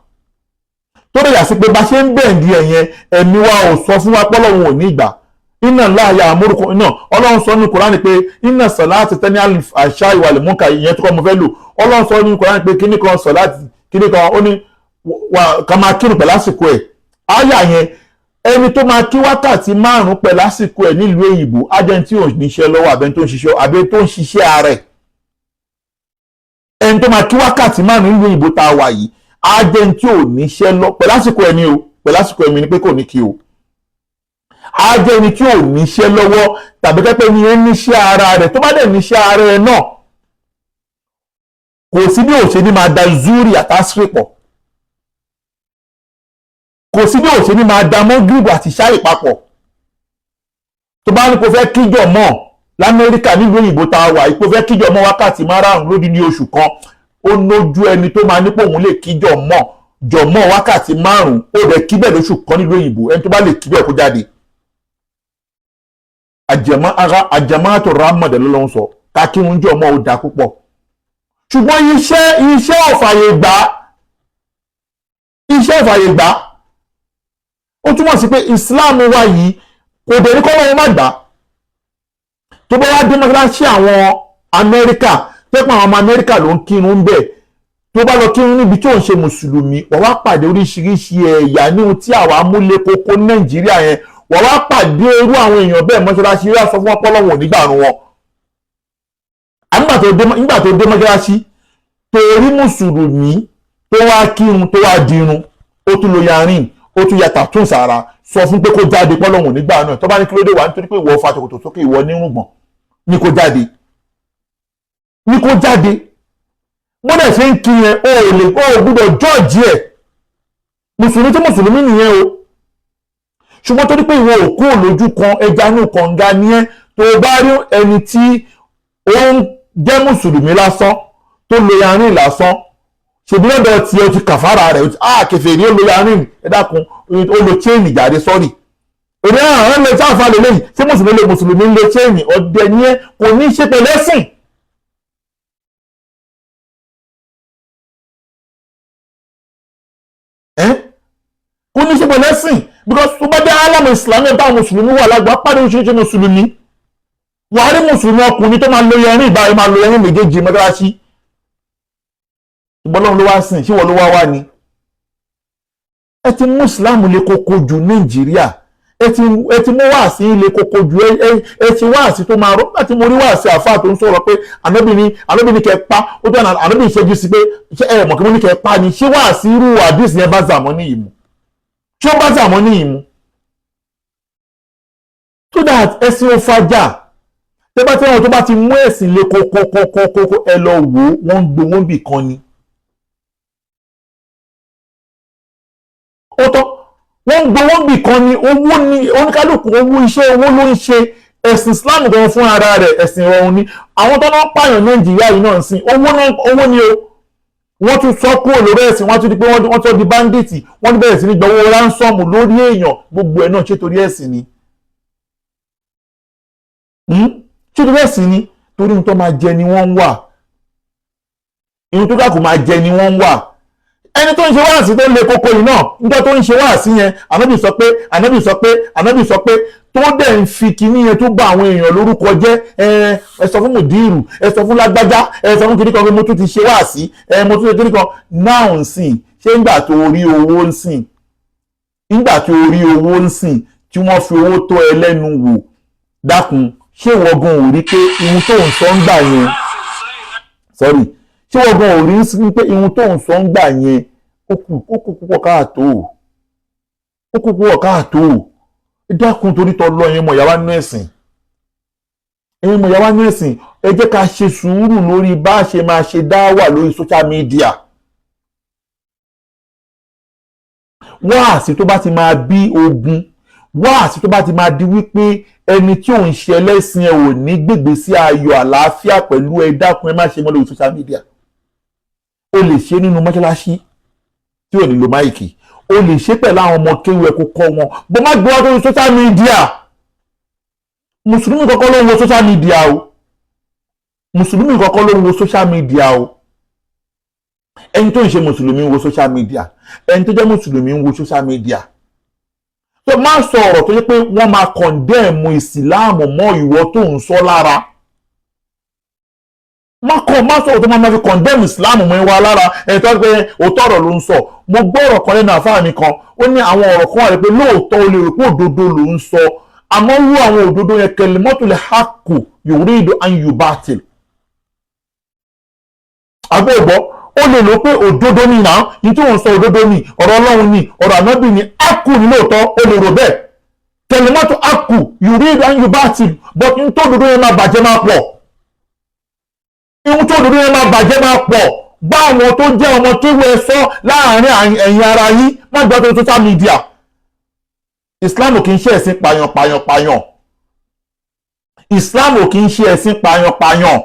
tó lè yà sí pé bá ṣe ń bend ẹ̀ yẹn, ẹ̀mí wa ò sọ fún wa pọ́lọ́hun ò ní ìgbà. Inna Allaha ya'murukum iná. Ọlọ́run sọ ní Kùránì pé inna salata tanha anil fahsha'i wal munkar. Ìyẹn tó kọ́ mo fẹ́ lò. Ọlọ́run sọ ní Kùránì pé kíní kan sọ̀láàtì, kíní kan, ó ní wà ká máa kírun pẹ̀lú àsìkò ẹ̀. Áyà yẹn, ẹni tó máa kí wákàtí 5 pẹ̀lú àsìkò ẹ̀ nílùú òyìnbó, ajẹ́ tí ò níṣẹ́ lọ́wọ́, àbẹ́ tó ń ṣiṣẹ́, àbẹ́ tó ń ṣiṣẹ́ ààrẹ. Ẹni tó máa kí wákàtí 5 nílùú òyìnbó tá a wà yìí, ajẹ́ tí ò níṣẹ́ lọ pẹ̀lú àsìkò ẹ̀ ní o, pẹ̀lú àsìkò ẹ̀mí ni pé kò ní kí o. Ajẹ́ ẹni tí ò níṣẹ́ lọ́wọ́, tàbí pẹ́pẹ́ ni ẹ níṣẹ́ ara rẹ̀. Tó bá dẹ̀ níṣẹ́ ara ẹ̀ náà, kò sí bí òṣè ní máa da zuri àtàsírì pọ̀, kò sí bí òṣè ní máa da mọ́gìrìbù àti ṣáì papọ̀. Tó bá ní kó fẹ́ kíjọ mọ́ lamẹ́ríkà, nílùú òyìnbó tá a wà yìí, kó fẹ́ kíjọ mọ́ wákàtí 5 lódì ní oṣù kan, ó nójú ẹni tó máa nípò òun lè kíjọ mọ́ jọ̀mọ́ wákàtí 5, ó rẹ̀ kíbẹ̀ lóṣù kan nílùú òyìnbó. Ẹni tó bá lè kíbẹ̀, kó jáde. Àjẹmọ́ ara àjẹmọ́ àtò rámọ̀dẹ̀ ló ló ń sọ ká kí wọn jọ mọ́, ó dáa púpọ̀, ṣùgbọ́n iṣẹ́ ò fàyè gbà, iṣẹ́ ò fàyè gbà. Ó túmọ̀ sí pé Islam wa yìí kò dẹ̀ ní kọ́ lọ́wọ́ má gbà. Tó bá wá dé mọ́ṣáláṣí àwọn Amẹ́ríkà, pẹ́pẹ́ àwọn ọmọ Amẹ́ríkà ló ń kírun bẹ́ẹ̀, tó bá lọ kírun níbi tí ò ń ṣe mùsùlùmí, wọ́n wá pàdé oríṣiríṣi ẹ̀yà ní ohun tí àwa múlé kókó Nàìjíríà yẹn. Wọ́n wá pàdé irú àwọn èèyàn bẹ́ẹ̀ mọ́ṣáláṣí, rí aṣọ fún ọpọlọ wọn nígbà wọn. Nígbà tó dé mọ́ṣáláṣí, tó rí mùsùlùmí tó wá kírun, tó wá dirun, ó tún lo yarin, ó tún ya tattoo sára, sọ fún pé kó jáde, pọ́lọ́hùn nígbà náà. Tó bá ní kí ló dé wá, nítorí pé ìwọ fa ṣòkòtò sókè, ìwọ nírùngbọ̀n, ní kó jáde, ní kó jáde. Bó dẹ̀ ṣe ń kí yẹn, o ò lè, o ò gbúdọ̀ jọ́ọ̀jì ẹ̀. Mùsùlùmí tí mùsùlùmí nìyẹn o. Ṣùgbọ́n torí pé ìwọ òkú òlójú kan, ẹja inú kànga ni ẹ́, tó o bá rí ẹni tí ó ń jẹ́ mùsùlùmí lásán tó lo yarin lásán, ṣèbí lọ́dọ̀ tiẹ̀ o ti kàfàrà rẹ̀, ah, kèfèrí, ó lo yarin, ẹ dákun, ó lo chain jàre, sọ́ọ̀rì. Èmi àwọn ẹ̀rọ tí àǹfààní lẹ́yìn ṣé mùsùlùmí lè mùsùlùmí lo chain? Ọ̀dẹ̀ ni ẹ, kò ní í ṣe pẹ̀lú ẹ̀sìn. Kò ní í ṣe pẹ̀lú ẹ̀sìn, because tó bá dé alámù ìsìlámù táwọn mùsùlùmí wà lágbàá pàdé oríṣiríṣi mùsùlùmí, wàá rí mùsùlùmí ọkùnrin tó máa lo yẹrin ìbáyìí, máa lo yẹrin méjèèjì mọ́tàlásí. Ṣùgbọ́n Ọlọ́run ló wá sìn, ṣé wọ́n ló wá wá ni? Ẹ ti mú ìsìlámù le koko jù Nàìjíríà, ẹ ti mú wáàsí le koko jù, ẹ ti wáàsí tó máa rọ. Láti mo rí wáàsí àfáà tó ń sọ̀rọ̀ pé ànábì ní kẹ́ pa ó tó, ànábì ìṣẹ́jú sí pé ṣé ẹ mọ̀ kí mo ní kẹ́ pa ni? Ṣé wáàsí irú àdìsí yẹn bá zàmọ́ ní ìmú? Ṣé ó bá zàmọ́ ní ìmú? So that ẹ̀sìn ò fàjà. Tẹ́ bá tí wọn tó bá ti mú ẹ̀sìn le kókókókókó, ẹ lọ wò ó, wọ́n ń gbowó bì kan ni. Ó tọ́, wọ́n ń gbowó bì kan ni. Owó ni oníkálukú, owó iṣẹ́, owó ló ń ṣe. Ẹ̀sìn Islam gan fún ara rẹ̀, ẹ̀sìn ìrọ̀rùn ni. Àwọn tó náà pààyàn Nàìjíríà yìí náà ń sìn owó náà, owó ni o. Wọ́n tún sọ kúrò lórí ẹ̀sìn, wọ́n tún di pé wọ́n tún di bandits, wọ́n tún bẹ̀rẹ̀ sí ní gbowó ransom lórí èèyàn. Gbogbo ẹ̀ náà, ṣé torí ẹ̀sìn ni? Ṣé torí ẹ̀sìn ni? Torí ohun tó máa jẹ ni wọ́n ń wà, ihun tó kàkó máa jẹ ni wọ́n ń wà. Ẹni tó ń ṣe wáàsí tó ń le koko yìí náà, níjọ́ tó ń ṣe wáàsí yẹn, ànábì sọ pé, ànábì sọ pé, ànábì sọ pé, tó dẹ̀ ń fi kinní yẹn tó bá àwọn èèyàn lórúkọ jẹ́. Ẹ sọ fún mùdírù, ẹ sọ fún lágbájá, ẹ sọ fún kìnnìkan pé mo tún ti ṣe wáàsí, ẹ mo tún ṣe kìnnìkan náà ń sìn. Ṣé ńgbà tó rí owó ń sìn, ńgbà tó rí owó ń sìn, tí wọ́n fi owó tó ẹ lẹ́nu wò, dákun, ṣé ìwọ gan ò rí pé ihun tó ń sọ ń gbà yẹn, sorry, ṣé ìwọ gan ò rí pé ihun tó ń sọ ń gbà yẹn, ó kù púpọ̀ káàtó, ó kù púpọ̀ káàtó? Dákun, torí tọ́ lọ yẹn, mọ̀ yàrá nínú ẹ̀sìn, ẹ̀yin mọ̀ yàrá nínú ẹ̀sìn, ẹ jẹ́ ká ṣe sùúrù lórí bá a ṣe máa ṣe dá wà lórí social media. Wáàsí tó bá ti máa bí ogun, wáàsí tó bá ti máa di wípé ẹni tí òun ṣe ẹlẹ́sìn ẹ ò ní gbègbè sí ayọ̀ àlàáfíà pẹ̀lú ẹ, dákun, ẹ má ṣe mọ́ lórí social media. O lè ṣe nínú mọ́ṣáláṣí tí ò ní lo mic, o lè ṣe pẹ̀lú àwọn ọmọ kéwú ẹ kó kọ́ wọn, bó má gbé wá sórí social media. Mùsùlùmí kọ́kọ́ ló ń wo social media o, mùsùlùmí kọ́kọ́ ló ń wo social media o. Ẹni tó ń ṣe mùsùlùmí ń wo social media, ẹni tó jẹ́ mùsùlùmí ń wo social media. Tó má sọ ọ̀rọ̀ tó yẹ pé wọ́n máa condemn ìsìláàmù mọ́ ìwọ tó ń sọ lára. Má kọ́, má sọ̀rọ̀ tó máa fi condemn ìsìláàmù mọ́ ìwà lára. Ẹni tó pé òótọ́ ọ̀rọ̀ ló ń sọ. Mo gbọ́ ọ̀rọ̀ kan lẹ́nu àfáà mi kan, ó ní àwọn ọ̀rọ̀ kan wà rẹ̀ pé lóòótọ́ o lè rò pé òdodo ló ń sọ, àmọ́ wú àwọn òdodo yẹn, kalimatul haqqu yuridu an yubatil. Àbẹ́ ògbọ́, ó lè lò pé òdodo ni náà ní tí wọ́n sọ, òdodo ni, ọ̀rọ̀ Ọlọ́run ni, ọ̀rọ̀ ànábì ni, ákù ní lóòótọ́, ó lè rò bẹ́ẹ̀. Kalimatu haqqu yuridu an yubatil, but n tó òdodo yẹn máa bàjẹ́ máa pọ̀, ihun tó òdodo yẹn máa bàjẹ́ máa pọ̀. Bá àwọn tó jẹ́ ọmọ tó wẹ sọ láàrin ẹ̀yin ara yín, má gbọ́ tó social media. Islam kì í ṣe ẹ̀sìn pààyàn pààyàn pààyàn. Islam kì í ṣe ẹ̀sìn pààyàn pààyàn.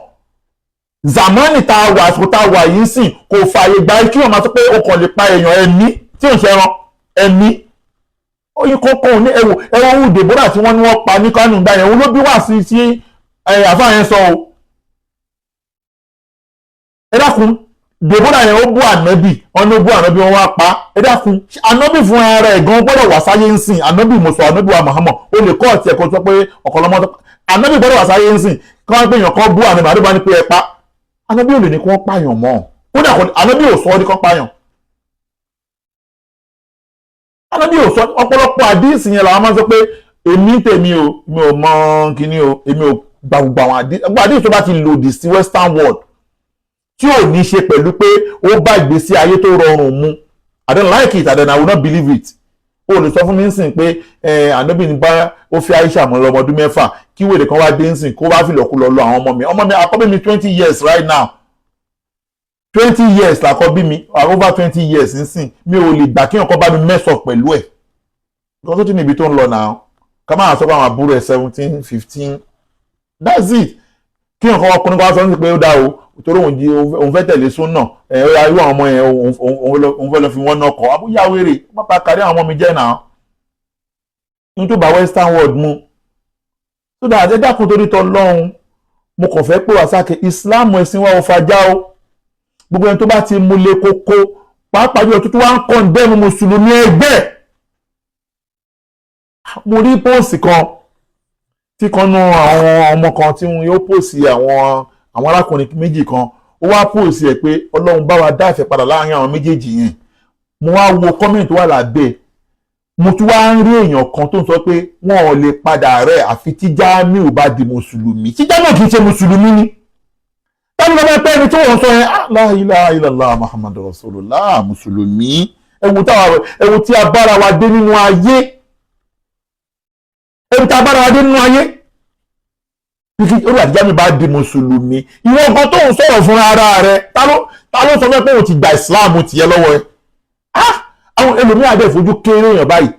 Zamani tá a wà, àsìkò tá a wà yìí sìn, kò fààyè gba kí wọ́n máa sọ pé o kàn lè pa èèyàn. Ẹ̀mí tí ò ń ṣe ẹran, ẹ̀mí oyin kọ́kọ́ ní. Ẹ̀wò ẹ̀wọ̀n ohun Deborah tí wọ́n ní wọ́n pa ní Kánò gbà yẹn, òun ló bí wà sí sí àfáà yẹn sọ o. Ẹ dákun, Deborah yẹn, ó bú ànábì, wọn ní ó bú ànábì, wọn wá pa. Ẹ dákun, ànábì fún ara ẹ̀ gan gbọ́dọ̀ wà sáyé ń sìn? Ànábì mo sọ, ànábì wa Muhammad, ó lè kọ́ ọ̀tí ẹ̀kọ́ sọ pé ọ̀kọ̀lọ́mọ ànábì gbọ́dọ̀ wà sáyé ń sìn kí wọ́n pè yàn kọ́ bú ànábì, ànábì bá ní pé ẹ pa? Ànábì ò lè ní kí wọ́n pààyàn mọ́. Kódà ànábì ò sọ ọ́ ní kí wọ́n pààyàn. Ànábì ò sọ. Ọ̀pọ̀lọpọ̀ àdíìsì yẹn làwọn máa ń sọ pé èmi tèmi o, mi ò mọ kíní o, èmi ò gba gbogbo àwọn àdíìsì tó bá ti lòdì sí western world, tí ò ní ṣe pẹ̀lú pé ó bá ìgbésí ayé tó rọrùn mu. I don't like it and then I will not believe it. O lè sọ fún mi nsìn pé ànábì ní bá ó fi Aisha mọ́ lọ́mọ ọdún 6, kí wèrè kan wá dé nsìn kó wá fìlọ̀kulọ̀ lọ àwọn ọmọ mi. Ọmọ mi àkọ́bí mi, 20 years right now, 20 years làkọ́bí mi, over 20 years nsìn. Mi ò lè gbà kí nǹkan bá mi mess up pẹ̀lú ẹ̀, because ó ti ní ibi tó ń lọ náà. Ká máa sọ pé àwọn àbúrò ẹ̀ 17, 15, that's it. Kí nǹkan ọkùnrin kan wá sọ ní pé ó dá o, torí òun jí òun fẹ́ tẹ̀lé súnà ẹ̀, ó yá, irú àwọn ọmọ yẹn, òun fẹ́ lọ fi wọ́n náà kọ́ abúyá wèrè, má pa kárí àwọn ọmọ mi jẹ́ náà ní tó bá western world mu. So that ẹ dákun torí tọ lọ́hùn, mo kàn fẹ́ pé wá sáké Islam, ẹ̀sìn wa ò fàjà o. Gbogbo ẹni tó bá ti múlẹ̀ kókó, pàápàá jùlọ tó tún wá ń condemn mùsùlùmí ẹgbẹ́. Mo rí post kan tí kan nu àwọn ọmọ kan tí wọn yóò post àwọn arákùnrin méjì kan. Ó wá post ẹ̀ pé Ọlọ́run bá wa dá ìfẹ́ padà láàrin àwọn méjèèjì yẹn. Mo wá wo comment tó wà lábẹ́. Mo tún wá ń rí èèyàn kan tó ń sọ pé wọn ò lè padà rẹ̀ àfi tí Jamiu bá di mùsùlùmí. Tí Jamiu kì í ṣe mùsùlùmí ni táwọn ọmọ ẹgbẹ́ ẹni tí wọ́n sọ yẹn, la ilaha illallah Muhammadu rasulullah, mùsùlùmí. Ẹ̀wù táwa, ẹ̀wù tí a bára wa dé nínú ayé, ẹ̀wù tí a bára wa dé nínú ayé. Orí àti Jamiu bá di mùsùlùmí, ìwọ nǹkan tó ń sọ̀rọ̀ fún ara rẹ̀, ta ló sọ fẹ́ pé òun ti gba ìsìláàmù tiẹ̀ lọ́wọ́ ẹ̀? Àwọn ẹlòmíràn dẹ̀ fojú kéré èèyàn báyìí,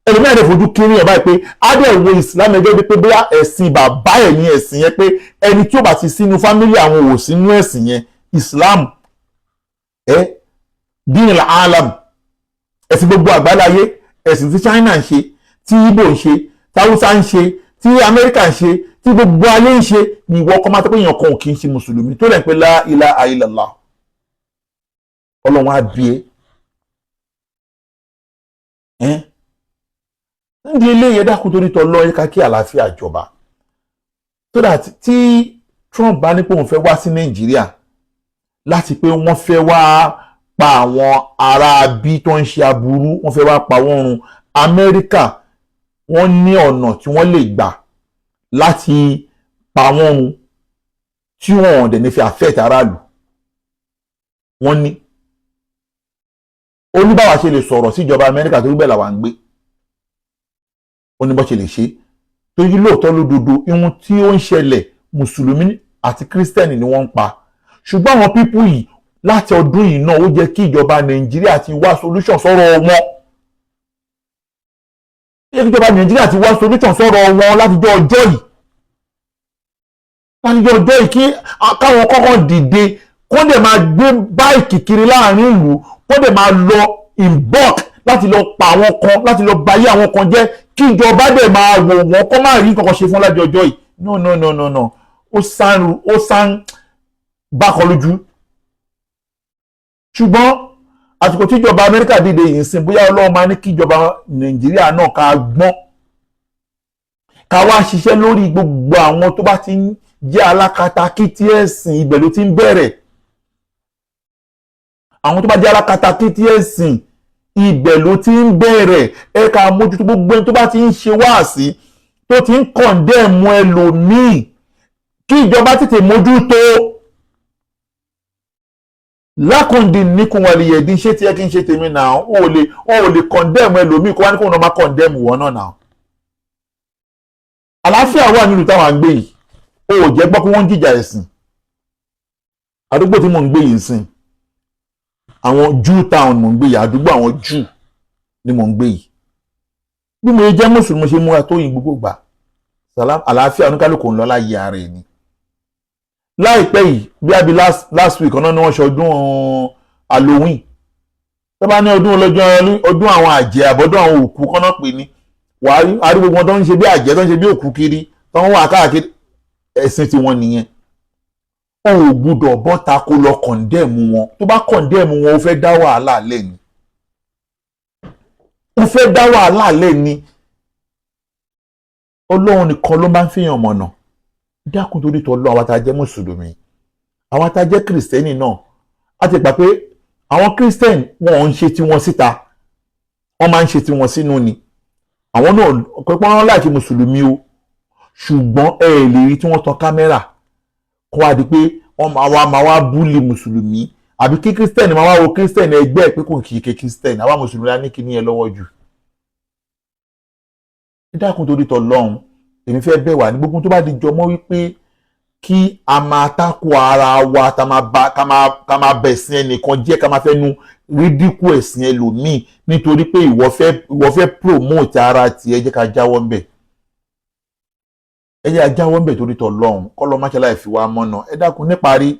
ẹlòmíràn dẹ̀ fojú kéré èèyàn báyìí pé á dẹ̀ wo ìsìlámù ẹgbẹ́ bíi pé bóyá ẹ̀sìn bàbá ẹ̀ ní ẹ̀sìn yẹn, pé ẹni tí ó bá ti sínú family àwọn ò sínú ẹ̀sìn yẹn. Ìsìlámù ẹ din alam, ẹ̀sìn gbogbo àgbáláyé, ẹ̀sìn tí China ń ṣe, tí Igbo ń ṣe, tí Hausa ń ṣe, tí Amẹ́ríkà ń ṣe, tí gbogbo ayé ń ṣe ni. Ìwọ kọ́ máa tẹ́ pé èèyàn kan ò kì í ṣe mùsùlùmí tó rẹ̀ pé la ilaha illallah. Ọlọ́run á bí ẹ ndí eléyìí. Dákun torí tọ́ lọ, ká kí àlàáfíà jọba, so that tí Trump bá ní pé òun fẹ́ wá sí Nàìjíríà láti pé wọ́n fẹ́ wá pa àwọn ará bí tó ń ṣe aburú, wọ́n fẹ́ wá pa wọ́n run, Amẹ́ríkà wọ́n ní ọ̀nà tí wọ́n lè gbà láti pa wọ́n run tí wọ́n ò dẹ̀ ní fi affect aráàlú. Wọ́n ní oníbàwà ṣe lè sọ̀rọ̀ síjọba Amẹ́ríkà torí bẹ́ẹ̀ làwa ń gbé. Ó ní bó ṣe lè ṣe, torí lóòótọ́ lódodo, ihun tí ó ń ṣẹlẹ̀, mùsùlùmí àti kírísítẹ́nì ni wọ́n ń pa. Ṣùgbọ́n àwọn people yìí, láti ọdún yìí náà, ó jẹ́ kí ìjọba Nàìjíríà ti wá solution sọ̀rọ̀ wọn, ó yẹ kí ìjọba Nàìjíríà ti wá solution sọ̀rọ̀ wọn látijọ́ ọjọ́ yìí, látijọ́ ọjọ́ yìí, kí káwọn kọ́kọ́ dìde, kó dẹ̀ máa gbé bike kiri láàrin ìlú, kó dẹ̀ máa lọ in bulk láti lọ pa àwọn kan, láti lọ bayé àwọn kan jẹ́, kí ìjọba dẹ̀ máa wò wọ́n, kó má rí kankan ṣe fún láti ọjọ́ yìí. No, no, no, no, no, ó sán bákan lójú. Ṣùgbọ́n àsìkò tí ìjọba Amẹ́ríkà dìde yìí ń sìn, bóyá Ọlọ́run máa ní kí ìjọba Nàìjíríà náà ká gbọ́n, ká wá ṣiṣẹ́ lórí gbogbo àwọn tó bá ti ń jẹ́ alákatakítí ẹ̀sìn. Ibẹ̀ ló ti ń bẹ̀rẹ̀. Àwọn tó bá jẹ́ alákatakítí ẹ̀sìn, ibẹ̀ ló ti ń bẹ̀rẹ̀. Ẹ ká mójútó gbogbo ẹni tó bá ti ń ṣe wáàsí tó ti ń condemn ẹlòmíì, kí ìjọba tètè mójútó. Lakum dinukum waliya din. Ṣé tiẹ̀ kí n ṣe tèmi náà? Ó lè condemn ẹlòmíì, kó wá ní kó náà má condemn wọ́n náà náà. Àlàáfíà wà nílùú táwọn à ń gbé yìí. Ó ò jẹ́ gbọ́ pé wọ́n ń jìjà ẹ̀sìn. Àdúgbò tí mò ń gbé yìí ń sìn, àwọn Jew town mò ń gbé yìí, àdúgbò àwọn Jew ni mò ń gbé yìí. Bí mo jẹ́ mùsùlùmí ṣe múra tó yìn gbogbo gbà, àlàáfíà, oníkálukú ń lọ láyé ara ẹ̀ ni. Láìpẹ́ yìí, bí abi last last week ọ̀nà ni wọ́n ṣe ọdún Halloween. Tó bá ní ọdún ọlọ́jọ́, ọdún àwọn àjẹ́ àbọ̀dún àwọn òkú kọ́nà pè ní, wàá rí àrí gbogbo wọn tó ń ṣe bí àjẹ́, tó ń ṣe bí òkú kiri, tó ń wà káàkiri. Ẹ̀sìn tiwọn nìyẹn. O ò gbúdọ̀ bọ́ta kó lọ condemn wọn. Tó bá condemn wọn, o fẹ́ dá wàhálà lẹ́ni, o fẹ́ dá wàhálà lẹ́ni. Ọlọ́run nìkan ló máa ń fihàn mọ̀nà. Dákun torí tọ́ lọ, àwọn tá a jẹ́ mùsùlùmí, àwọn tá a jẹ́ kìrìsìtẹ́nì náà, a ti gbà pé àwọn kírísítẹ́nì wọn ò ń ṣe tiwọn síta, wọ́n máa ń ṣe tiwọn sínú ni. Àwọn náà pẹ́pẹ́ wọn láìkí mùsùlùmí o, ṣùgbọ́n ẹ lè rí tí wọ́n tan kámẹ́rà kó wá di pé wọ́n máa wá bully mùsùlùmí, àbí kí kírísítẹ́nì máa wá wo kírísítẹ́nì ẹgbẹ́ ẹ̀ pé kò kì í ké kírísítẹ́nì. Àwa mùsùlùmí la ní kíní ẹ lọ́wọ́ jù. Ẹ dákun torí tọ́ lọ́hùn, èmi fẹ́ bẹ̀ wá ní gbogbo tó bá di jọmọ́ wípé kí a máa tako ara wa, ká máa bẹ̀sìn ẹnìkan jẹ́, ká máa fẹ́ nu rídíkù ẹ̀sìn ẹlòmíì nítorí pé ìwọ fẹ́ promote ara tiẹ̀, jẹ́ ká jáwọ́ ń bẹ̀. Ẹ jẹ́ ajáwọ́ ń bẹ̀ torí tọ̀ lọ́hùn kọ́ lọ́ máṣe láì fi wá mọ́nà. Ẹ dákun, níparí,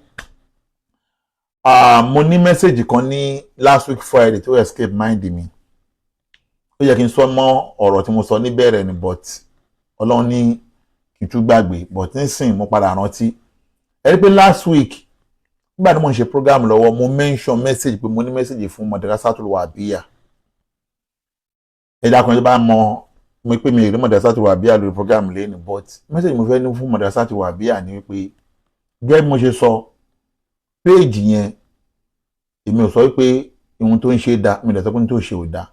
mo ní message kan ní last week Friday tó escape mind mi. Ó yẹ kí n sọ mọ́ ọ̀rọ̀ tí mo sọ níbẹ̀rẹ̀ ni, but Ọlọ́run ní kí n tún gbàgbé, but nísìn mo padà rántí. Ẹ rí pé last week, nígbà tí mo ń ṣe program lọ́wọ́, mo mention message pé mo ní message fún Madrasatul Wahabiyya. Ẹ dákun, ẹ bá mọ mo pé mi ò rí Madrasatul Wahabiyya lórí program lẹ́nu, but message mo fẹ́ ní fún Madrasatul Wahabiyya ni wípé, gẹ́gẹ́ bí mo ṣe sọ, page yẹn, èmi ò sọ wípé ohun tó ń ṣe da, mi ò dẹ̀ sọ pé ohun tó ṣe ò da,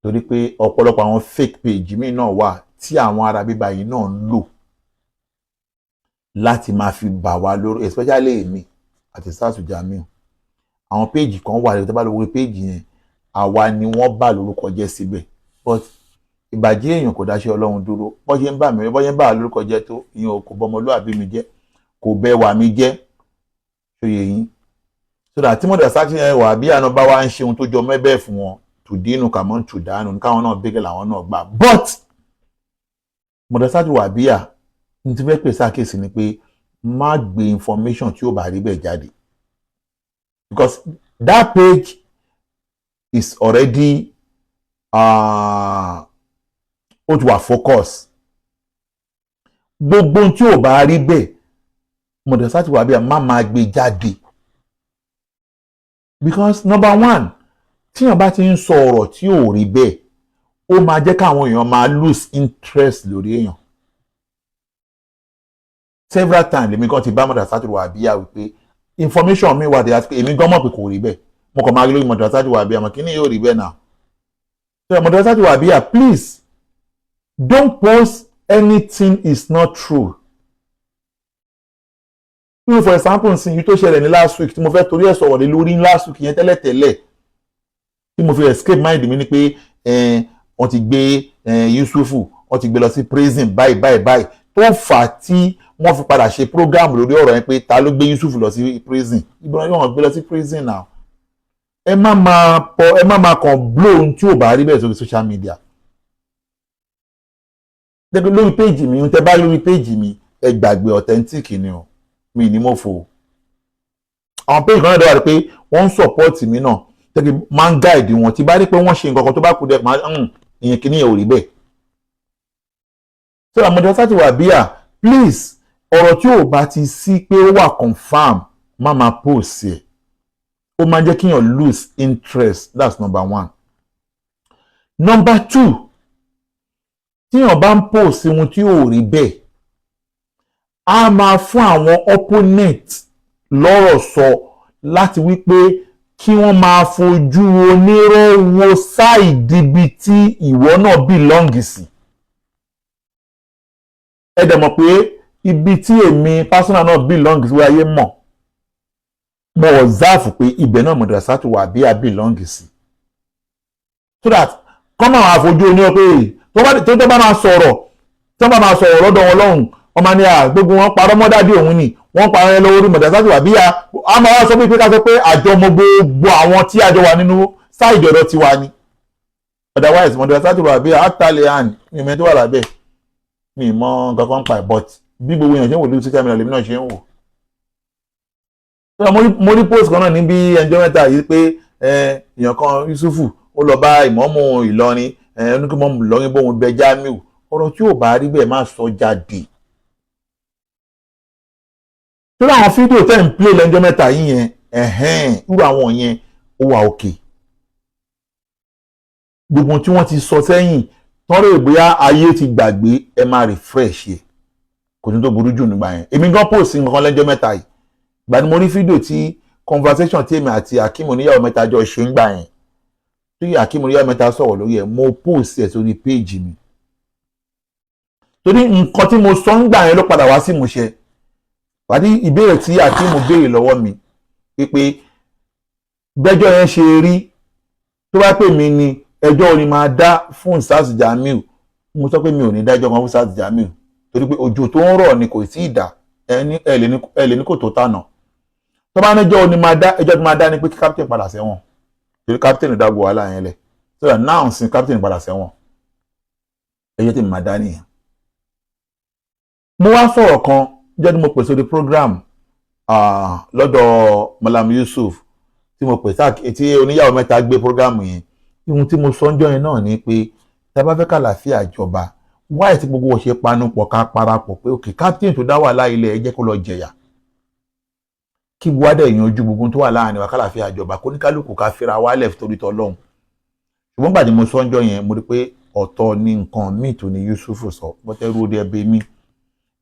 torí pé ọ̀pọ̀lọpọ̀ àwọn fake page míì náà wà tí àwọn ará bíbá yìí náà ń lò láti máa fi bà wá lórí, especially èmi àti Sars Jamiu. Àwọn page kan wà tó bá lọ wo page yẹn, àwa ni wọ́n bà lórúkọ jẹ́ síbẹ̀, but ìbàjẹ́ èèyàn kò dáṣẹ́ Ọlọ́run dúró. Bọ́ ṣe ń bà mí, bọ́ ṣe ń bà wá lórúkọ jẹ́ tó, ìyẹn kò bọmọlúàbí mi jẹ́, kò bẹ́ wà mí jẹ́. Ṣòye yín? So that tí mọ̀dà sáà yẹn wà bí àná bá wá ń ṣe ohun tó jọ mẹ́bẹ̀ẹ́ fún wọn, tùdínú kàmọ́ tùdánù, káwọn náà bẹ́gẹ̀ làwọn náà gbà. But mọ̀dà sáà wà bíyà ní ti fẹ́ pè sákèsì ni pé má gbé information tí ó bá rí bẹ́ẹ̀ jáde, because that page is already ó ti wà focus. Gbogbo ohun tí ò bá rí bẹ́ẹ̀, mọ̀dà sáà wà bíyà má máa gbé jáde, because number one, tíyàn bá ti ń sọ ọ̀rọ̀ tí ò rí bẹ́ẹ̀, ó máa jẹ́ káwọn èèyàn máa lose interest lórí èèyàn. Several times lèmi kan ti bá Madrasatul Wahabiyya wípé information mi wà dé àti pé èmi gan mọ̀ pé kò rí bẹ́ẹ̀, mo kàn máa rí lórí Madrasatul Wahabiyya mọ̀ kí ni yóò rí bẹ́ẹ̀ náà. So Madrasatul Wahabiyya, please don't post anything is not true. Even for example, nsìn yìí tó ṣẹlẹ̀ ní last week tí mo fẹ́ torí ẹ̀ sọ̀rọ̀ lé lórí last week yẹn tẹ́lẹ̀tẹ́lẹ̀, tí mo fi escape mind mi ni pé wọ́n ti gbé Yusufu, wọ́n ti gbé lọ sí prison báyìí báyìí báyìí, tó fà á tí wọ́n fi padà ṣe program lórí ọ̀rọ̀ yẹn pé ta ló gbé Yusuf lọ sí prison? Ibi wọn gbé lọ sí prison now. Ẹ má máa pọ, ẹ má máa kàn blow ohun tí ò bá rí bẹ́ẹ̀ sórí social media. Lórí page mi, tẹ bá lórí page mi, ẹ gbàgbé, authentic ni o, mi ní mo fò. Àwọn page kan náà dẹ́wà pé wọ́n ń support mi náà, tẹ́kí máa ń guide wọn. Tí bá rí pé wọ́n ṣe nǹkan kan tó bá kú dẹ́, máa ń ìyẹn kìíní yẹn ò rí bẹ́ẹ̀. So Madrasatul Wahabiyya, please, ọ̀rọ̀ tí ò bá ti sí pé ó wà confirm, má máa post ẹ̀. Ó máa jẹ́ kíyàn lose interest. That's number one. Number two, tíyàn bá ń post ohun tí ò rí bẹ́ẹ̀, á máa fún àwọn opponent lọ́rọ̀ sọ láti wí pé kí wọ́n máa fojú onírọ́ wo side ibi tí ìwọ náà belong sí. Ẹ dẹ̀ mọ̀ pé ibi tí èmi personal náà belong sí, wáyé mọ̀, mo observe pé ibẹ̀ náà Madrasatul Wahabiyya belong sí, so that kọ́ máa fojú onírọ́ pé tó bá máa sọ̀rọ̀, tó bá máa sọ̀rọ̀ lọ́dọ̀ wọn lọ́hùn, wọ́n máa ní à gbogbo wọn parọ́ mọ́ daddy òun ni wọ́n parọ́ ẹ lọ́wọ́ orí Madrasatul Wahabiyya. A máa wá sọ pé ká sọ pé àjọ mọ gbogbo àwọn tí àjọ wà nínú side ọ̀dọ̀ tiwa ni. Otherwise, Madrasatul Wahabiyya àtàlẹ̀ àn mi ìmọ̀ tó wà lábẹ́ mi mọ nǹkan kan pa ẹ̀, but bí gbogbo èèyàn ṣe ń wò lórí social media lèmi náà ṣe ń wò. Mo rí post kan náà níbi ẹjọ́ mẹ́ta yìí pé èèyàn kan, Yusufu, ó lọ bá ìmọ̀ọ́mù Ìlọrin, oníkìmọ̀ọ́mù Ìlọrin bóun bẹ Jamiu. Ọ̀rọ̀ tí ò bá rí bẹ́ẹ̀, má sọ jáde. Torí àwọn fídíò tẹ́ ń play lẹ́jọ́ mẹ́ta yìí yẹn, ẹ̀hẹ́n, irú àwọn yẹn ó wà òkè. Gbogbo tí wọ́n ti sọ sẹ́yìn tọ́rọ̀ bóyá ayé ti gbàgbé, ẹ máa refresh yẹ, kò ní tó burú jù nígbà yẹn. Èmi gan post nǹkan lẹ́jọ́ mẹ́ta yìí, ìgbà ni mo rí fídíò tí conversation tí èmi àti Akeem oníyàwó mẹ́ta jọ ṣe ń gbà yẹn, tí Akeem oníyàwó mẹ́ta sọ̀rọ̀ lórí ẹ̀, mo post ẹ̀ sórí page mi, torí nǹkan tí mo sọ ń gbà yẹn ló padà wá sí ìmúṣẹ. Wàdí ìbéèrè tí Akeem béèrè lọ́wọ́ mi pé gbẹ́jọ́ yẹn ṣe rí, tó bá pè mí ni ẹjọ́ òní máa dá fún Ustaz Jamiu, mo sọ pé mi ò ní dájọ́ kan fún Ustaz Jamiu, torí pé òjò tó ń rọ̀ ni kò tí ì dà, ẹ lè ní kò tó tànà. Tó bá níjọ́ òní máa dá, ẹjọ́ tó máa dá ni pé kí captain padà sẹ́wọ̀n, torí captain dá gbọ́ wàhálà yẹn lẹ̀, so that now sin captain padà sẹ́wọ̀n, ẹjọ́ tí mi máa dá nìyẹn. Mo wá sọ̀rọ̀ kan jẹ́ tí mo pè sórí program lọ́dọ̀ Malam Yusuf, tí mo pè sáà tí oníyàwó mẹ́ta gbé program yẹn. Ihun tí mo sọ ń jọ́ yẹn náà ni pé tá a bá fẹ́ kàlàáfíà jọba, wáyé tí gbogbo wọn ṣe panu pọ̀, ká parapọ̀ pé okay, captain tó dá wàhálà ilẹ̀, ẹ jẹ́ kó lọ jẹ̀yà, kí buwádẹ̀ yanjú gbogbo tó wà láàrin wa, kàlàáfíà jọba, kó ní kálukú ká fira wálẹ̀ torí tọlọ́hun. Ṣùgbọ́n gbàdí mo sọ ń jọ́ yẹn, mo rí pé ọ̀tọ̀ ni nǹkan míì tó ní Yusuf sọ bọ́tẹ́rú ó dé ẹbí mi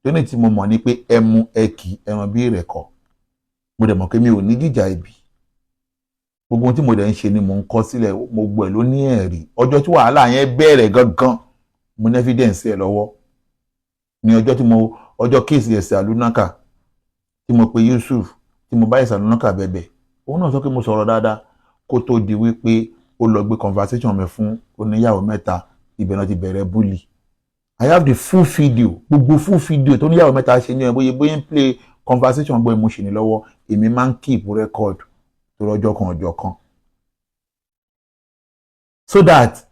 tóní tí mo mọ̀ ni pé ẹmu ẹkì ẹran bí ìrẹ̀kọ̀. Mo dẹ̀ mọ̀ pé mi ò ní jìjà ibi. Gbogbo ohun tí mo dẹ̀ ń ṣe ni mò ń kọ sílẹ̀, mo gbọ́ ẹ̀ ló ní ẹ̀rí. Ọjọ́ tí wàhálà yẹn bẹ̀rẹ̀ gangan, mo ní evidence ẹ̀ lọ́wọ́ ní ọjọ́ tí mo ọjọ́ case ẹ̀sẹ̀ àlùnákà tí mo pe Yusuf, tí mo bá ẹ̀sẹ̀ àlùnákà bẹ̀bẹ̀. Òun náà sọ pé mo sọ̀rọ̀ dáadáa kó tó di wípé ó lọ gbé conversation mi fún oníyàwó mẹ́ta. Ibẹ̀ náà ti bẹ̀rẹ̀ bully. I have the full video, gbogbo full video tó níyàwó mẹ́ta ṣe ní ẹ̀, bóyá bóyá ń play conversation, bóyá mo ṣe ní lọ́wọ́. Èmi máa ń keep record tó rọ́jọ́ kan ọjọ́ kan, so that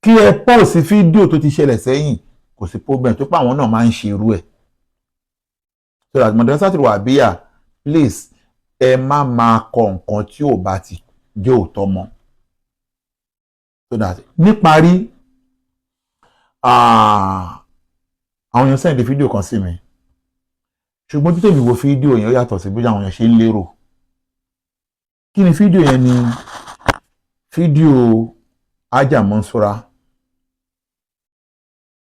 kí ẹ post fídíò tó ti ṣẹlẹ̀ sẹ́yìn, kò sí problem tó pé àwọn náà máa ń ṣe irú ẹ̀. So that Madrasatul Wahabiyya, please, ẹ má máa kọ nǹkan tí ò bá ti jẹ́ òótọ́ mọ́. So that níparí, àwọn èèyàn send fídíò kan sí mi, ṣùgbọ́n tí tèmi wo fídíò yẹn, ó yàtọ̀ sí bí àwọn èèyàn ṣe ń lérò. Kí ni fídíò yẹn? Ni fídíò Haja Mansura.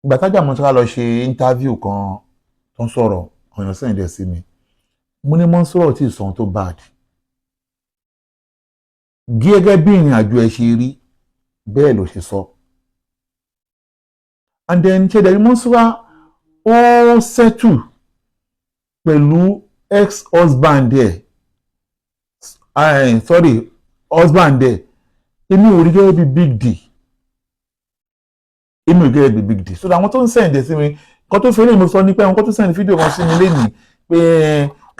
Ìgbà tájà Mansura lọ ṣe interview kan tó ń sọ̀rọ̀, àwọn èèyàn send ẹ̀ sí mi. Mo ní Mansura ò tí ì sọ ohun tó bad. Gẹ́gẹ́ bí ìrìn àjò ẹ̀ ṣe rí, bẹ́ẹ̀ ló ṣe sọ. And then ṣe dẹ̀rí Mansura, ó settle pẹ̀lú ex-husband ẹ̀, sorry, husband ẹ̀. Èmi ò rí gẹ́gẹ́ bí big deal, èmi ò rí gẹ́gẹ́ bí big deal. So àwọn tó ń send sí mi nǹkan tó fẹ́rẹ̀, mo sọ ní pé àwọn kan tó send fídíò kan sí mi lénìí pé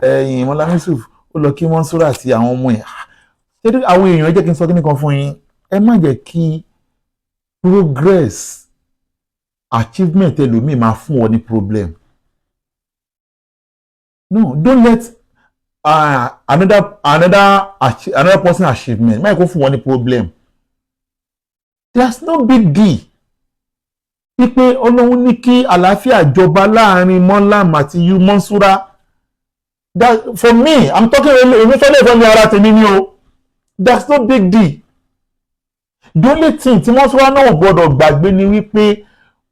ẹ̀yìn Mọ́lá Yusuf ó lọ kí Mansura àti àwọn ọmọ ẹ̀. Ṣé àwọn èèyàn, ẹ jẹ́ kí n sọ kíní kan fún yín. Ẹ má jẹ́ kí progress, achievement ẹlòmíì máa fún ọ ní problem. No, don't let another person achievement má yẹ kó fún wọn ní problem. There's no big deal wípé Ọlọ́run ní kí àlàáfíà jọba láàrin Mọ́lám àti Mọ́nsúrà. That for me, I'm talking, èmi sọ́lé ìfẹ́ mi, ara tèmi ni o. There's no big deal. The only thing tí Mọ́nsúrà náà gbọ́dọ̀ gbàgbé ni wípé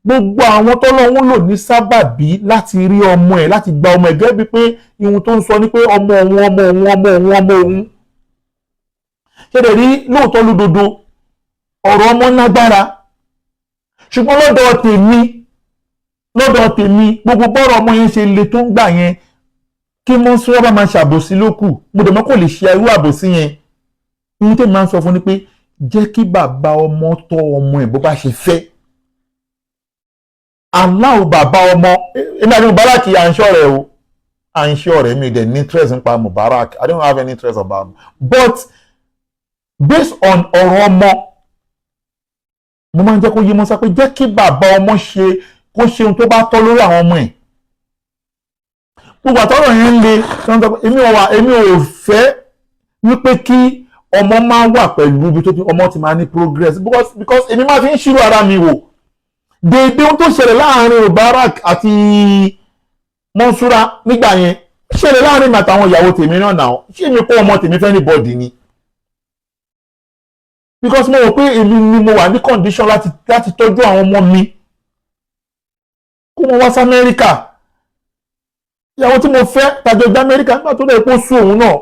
gbogbo àwọn tọ́lọ́run lò ní sábàbí láti rí ọmọ ẹ̀, láti gba ọmọ ẹ̀, gẹ́gẹ́ bíi pé ihun tó ń sọ ni pé ọmọ òun, ọmọ òun, ọmọ òun, ọmọ òun. Ṣé lè rí lóòótọ́ lódodo, ọ̀rọ̀ ọmọ lágbára, ṣùgbọ́n lọ́dọ̀ tèmi, gbogbo bọ́rọ̀ ọmọ yẹn ṣe le tó ń gbà yẹn, kí Mọ́nsúrà bá máa ṣàbòsí lókù, mo dẹ̀ mọ́ kò lè ṣe irú àbòsí yẹn. Ihun tó máa ń sọ fún ni pé jẹ́ kí bàbá ọmọ tọ́ ọmọ ẹ̀ bó bá ṣe fẹ́. Aláwo bàbá ọmọ, èmi àti Mubarak à ń ṣọ̀rẹ́ o, à ń ṣọ̀rẹ́. Mi dẹ̀ ní interest nípa Mubarak. I don't have any interest about him, but based on ọ̀rọ̀ ọmọ, mo máa ń jẹ́ kó yé Mọ́sá pé jẹ́ kí bàbá ọmọ ṣe, kó ṣe ohun tó bá tọ́ lórí àwọn ọmọ ẹ̀. Gbogbo àtọ́rọ̀ yẹn ń le, èmi ò wà, èmi ò fẹ́ wípé kí ọmọ máa wà pẹ̀lú ibi tó ti ọmọ ti máa ní progress, because èmi máa fi ń ṣírò ara mi wò déédéé. Ohun tó ṣẹlẹ̀ láàrin Mubarak àti Mọ́nsúrà nígbà yẹn ṣẹlẹ̀ láàrin mi àtàwọn ìyàwó tèmi náà. Náà ṣé mi kó ọmọ tèmi fẹ́ ní body ni? Because mo rò pé èmi ni mo wà ní condition láti tọ́jú àwọn ọmọ mi kó mo wá sí Amẹ́ríkà. Ìyàwó tí mo fẹ́ tàjọ gbé Amẹ́ríkà, nígbà tó dẹ̀ kó sún òun náà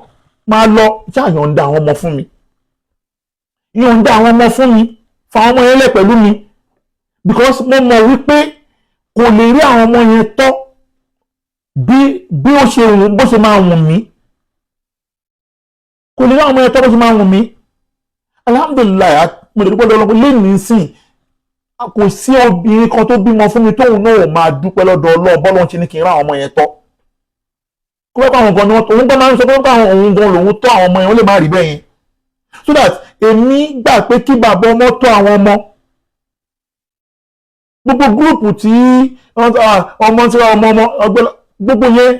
máa lọ, ṣáà yọ̀ǹda àwọn ọmọ fún mi, yọ̀ǹda àwọn ọmọ fún mi, fa àwọn ọmọ yẹn lẹ̀ pẹ̀lú mi, because mo mọ̀ wípé kò lè rí àwọn ọmọ yẹn tọ́ bí ó ṣe wù, bó ṣe máa wù mí. Kò lè rí àwọn ọmọ yẹn tọ́ bó ṣe máa wù mí. Alhamdulillahi, mo lè dúpẹ́ lọ́wọ́ lẹ́nìí sìn, kò sí obìnrin kan tó bímọ fún mi tóun náà máa dúpẹ́ lọ́dọ̀ Ọlọ́run bọ́lọ́run ṣe ní kí n rá àwọn ọmọ yẹn tọ́. Kó bá àwọn gan ni wọ́n, òun gan máa ń sọ pé àwọn òun gan lòun tọ́ àwọn ọmọ yẹn, ó lè má rí bẹ́ẹ̀ yẹn. So that èmi gbà pé kí bàbá ọmọ tọ́ àwọn ọmọ. Gbogbo group tí ọmọ tí ọmọ ọmọ ọgbẹ́ gbogbo yẹn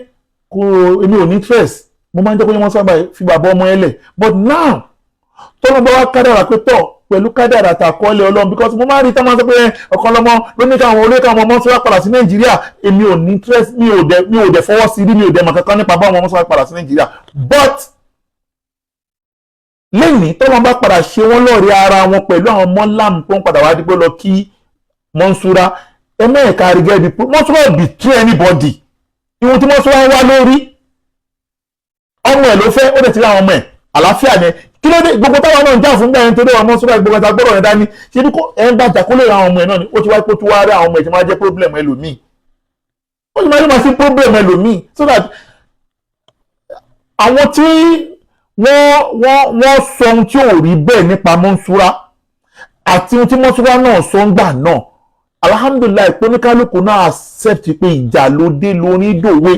kò, èmi ò ní interest. Mo máa ń jẹ́ kó yẹn, wọ́n sábà fi bàbá ọmọ yẹn lẹ̀. But now, tọ́lọ́ bá wá kádàrà pé tọ̀ pẹ̀lú kádàrà tàkọ́lẹ̀ Ọlọ́run, because mo máa ń rí táwọn sọ pé Ọ̀kanlọ́mọ ló ní káwọn olóyè káwọn ọmọ sọ́wọ́ padà sí Nàìjíríà. Èmi ò ní interest, mi ò dẹ̀ fọwọ́ sí rí, mi ò dẹ̀ mọ̀ kankan nípa báwọn ọmọ sọ́wọ́ padà sí Nàìjíríà. But lẹ́yìn tọ́lọ́ bá padà ṣe wọ́n lọ́ọ̀rẹ́ ara wọn pẹ̀lú àwọn mọ́lám tó ń padà wá dípò lọ kí Mọ́nsúrà, ẹ mẹ́ẹ̀ka rí gẹ́gẹ́ bí Mọ́nsúrà ò betray anybody. Ìwọ̀n tí Mọ́nsúrà ń wá lórí ọmọ ẹ̀ ló fẹ́, ó dẹ̀ ti rí àwọn ọmọ ẹ̀, àlàáfíà ni. Kí ló dé gbogbo táwọn náà ń jà fún bẹ́ẹ̀ nítorí ọmọ Mọ́nsúrà? Gbogbo ẹ̀ta gbọ́dọ̀ rẹ̀ dání ṣé bí kò ẹ̀ ń bàjá kó lè ra àwọn ọmọ ẹ̀ náà ni. Ó ti wá pé ó ti wá rí àwọn ọmọ ẹ̀ tí máa jẹ́ problem ẹlòmíì, ó sì máa ní máa sí problem ẹlòmíì, so that àwọn tí wọ́n sọ ohun tí ò rí bẹ́ẹ̀ nípa Mọ́nsúrà àti ohun tí Mọ́nsúrà náà sọ ń gbà náà, alhamdulillahi pé oníkálukú náà accept pé ìjà ló dé lórí dòwe,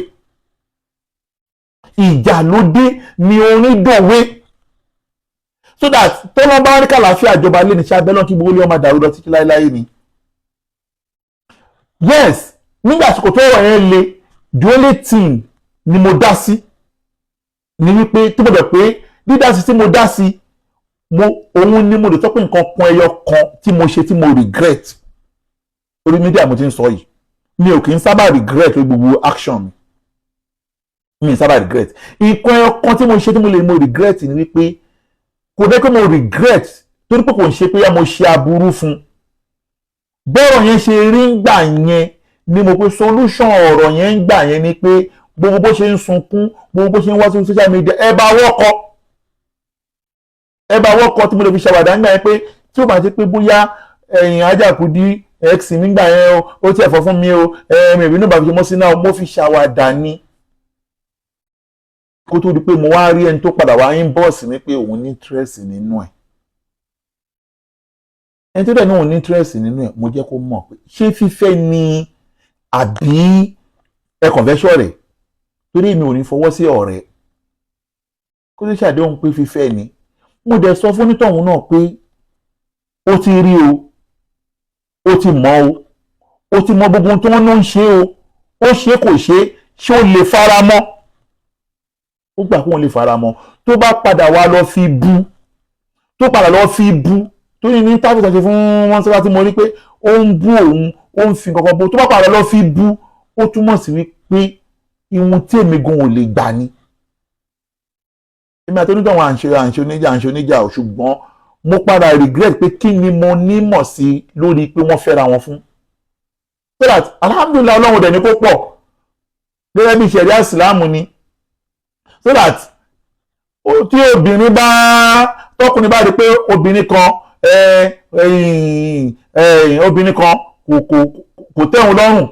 ìjà ló dé ní orin dòwe, so that tọ́lọ́ bá rí kàlàáfíà ìjọba lé ní sábẹ́ náà, kí gbogbo ilé ọmọ dàrú lọ títí láéláé ni. Yes, nígbà àsìkò tó ọ̀rọ̀ yẹn le, the only thing ni mo dá sí ni wípé tó gbọdọ̀ pé dídá sí tí mo dá sí mo, òun ni mo lè sọ pé nǹkan kan ẹyọ kan tí mo ṣe tí mo regret. Orí media mo ti ń sọ yìí, mi ò kì í sábà regret lórí gbogbo action mi. Mi ì sábà regret. Nǹkan ẹyọ kan tí mo ṣe tí mo lè mo regret ni wípé kò dé pé mo regret torí pé kò ń ṣe pé mo ṣe aburú fún bọ́rọ̀ yẹn ṣe rí ń gbà yẹn ni mo pé solution ọ̀rọ̀ yẹn ń gbà yẹn ni pé gbogbo bó ṣe ń sunkún, gbogbo bó ṣe ń wá sí social media, ẹ bá wọ́kọ, ẹ bá wọ́kọ tí mo lè fi ṣàwàdà nígbà yẹn pé tí ó bá ti pé bóyá ẹ̀yìn Ajakudi x nígbà yẹn o, ó tiẹ̀ fọ́ fún mi o, ẹ̀ẹ́mì ìbínú bàbá fi mọ́ sí náà, mo fi ṣàwàdà ni, kó tó di pé mo wá rí ẹni tó padà wá inbox mi pé òun ní interest nínú ẹ̀. Ẹni tó dẹ̀ ní òun ní interest nínú ẹ̀, mo jẹ́ kó mọ̀ pé ṣé fífẹ́ ni àbí ẹ kàn fẹ́ ṣọ̀rẹ́, torí mi ò ní fọwọ́ sí ọ̀rẹ́ kó tó ṣàdéhùn pé fífẹ́ ni. Mo dẹ̀ sọ fún onítọ̀hún náà pé ó ti rí o, ó ti mọ̀ o, ó ti mọ gbogbo ohun tí wọ́n ń ṣe o, ó ṣe kò ṣe, ṣé ó lè fara mọ́? Ó gbà kó òun lè fara mọ́. Tó bá padà wá lọ fi bú, tó padà lọ fi bú, tó ní ní tábìlì ṣe fún wọn síra tí mo rí pé ó ń bú òun, ó ń fi kankan bú, tó bá padà lọ fi bú, ó túmọ̀ sí wípé ìwọ̀n tí èmi gan ò lè gbà ni. Èmi àti onítọ̀hún à ń ṣe oníjà, à ń ṣe oníjà ò, ṣùgbọ́n mo padà regret pé kí ni mo nímọ̀ sí lórí pé wọ́n fẹ́ra wọn fún. So that alhamdulillahi, Ọlọ́run dẹ̀ ní kó pọ̀ gẹ́gẹ́ bí ìṣẹ̀rí àsìlámù ni, so that tí obìnrin bá tọkùnrin bá rí pé obìnrin kan, obìnrin kan kò tẹ́ òun lọ́rùn.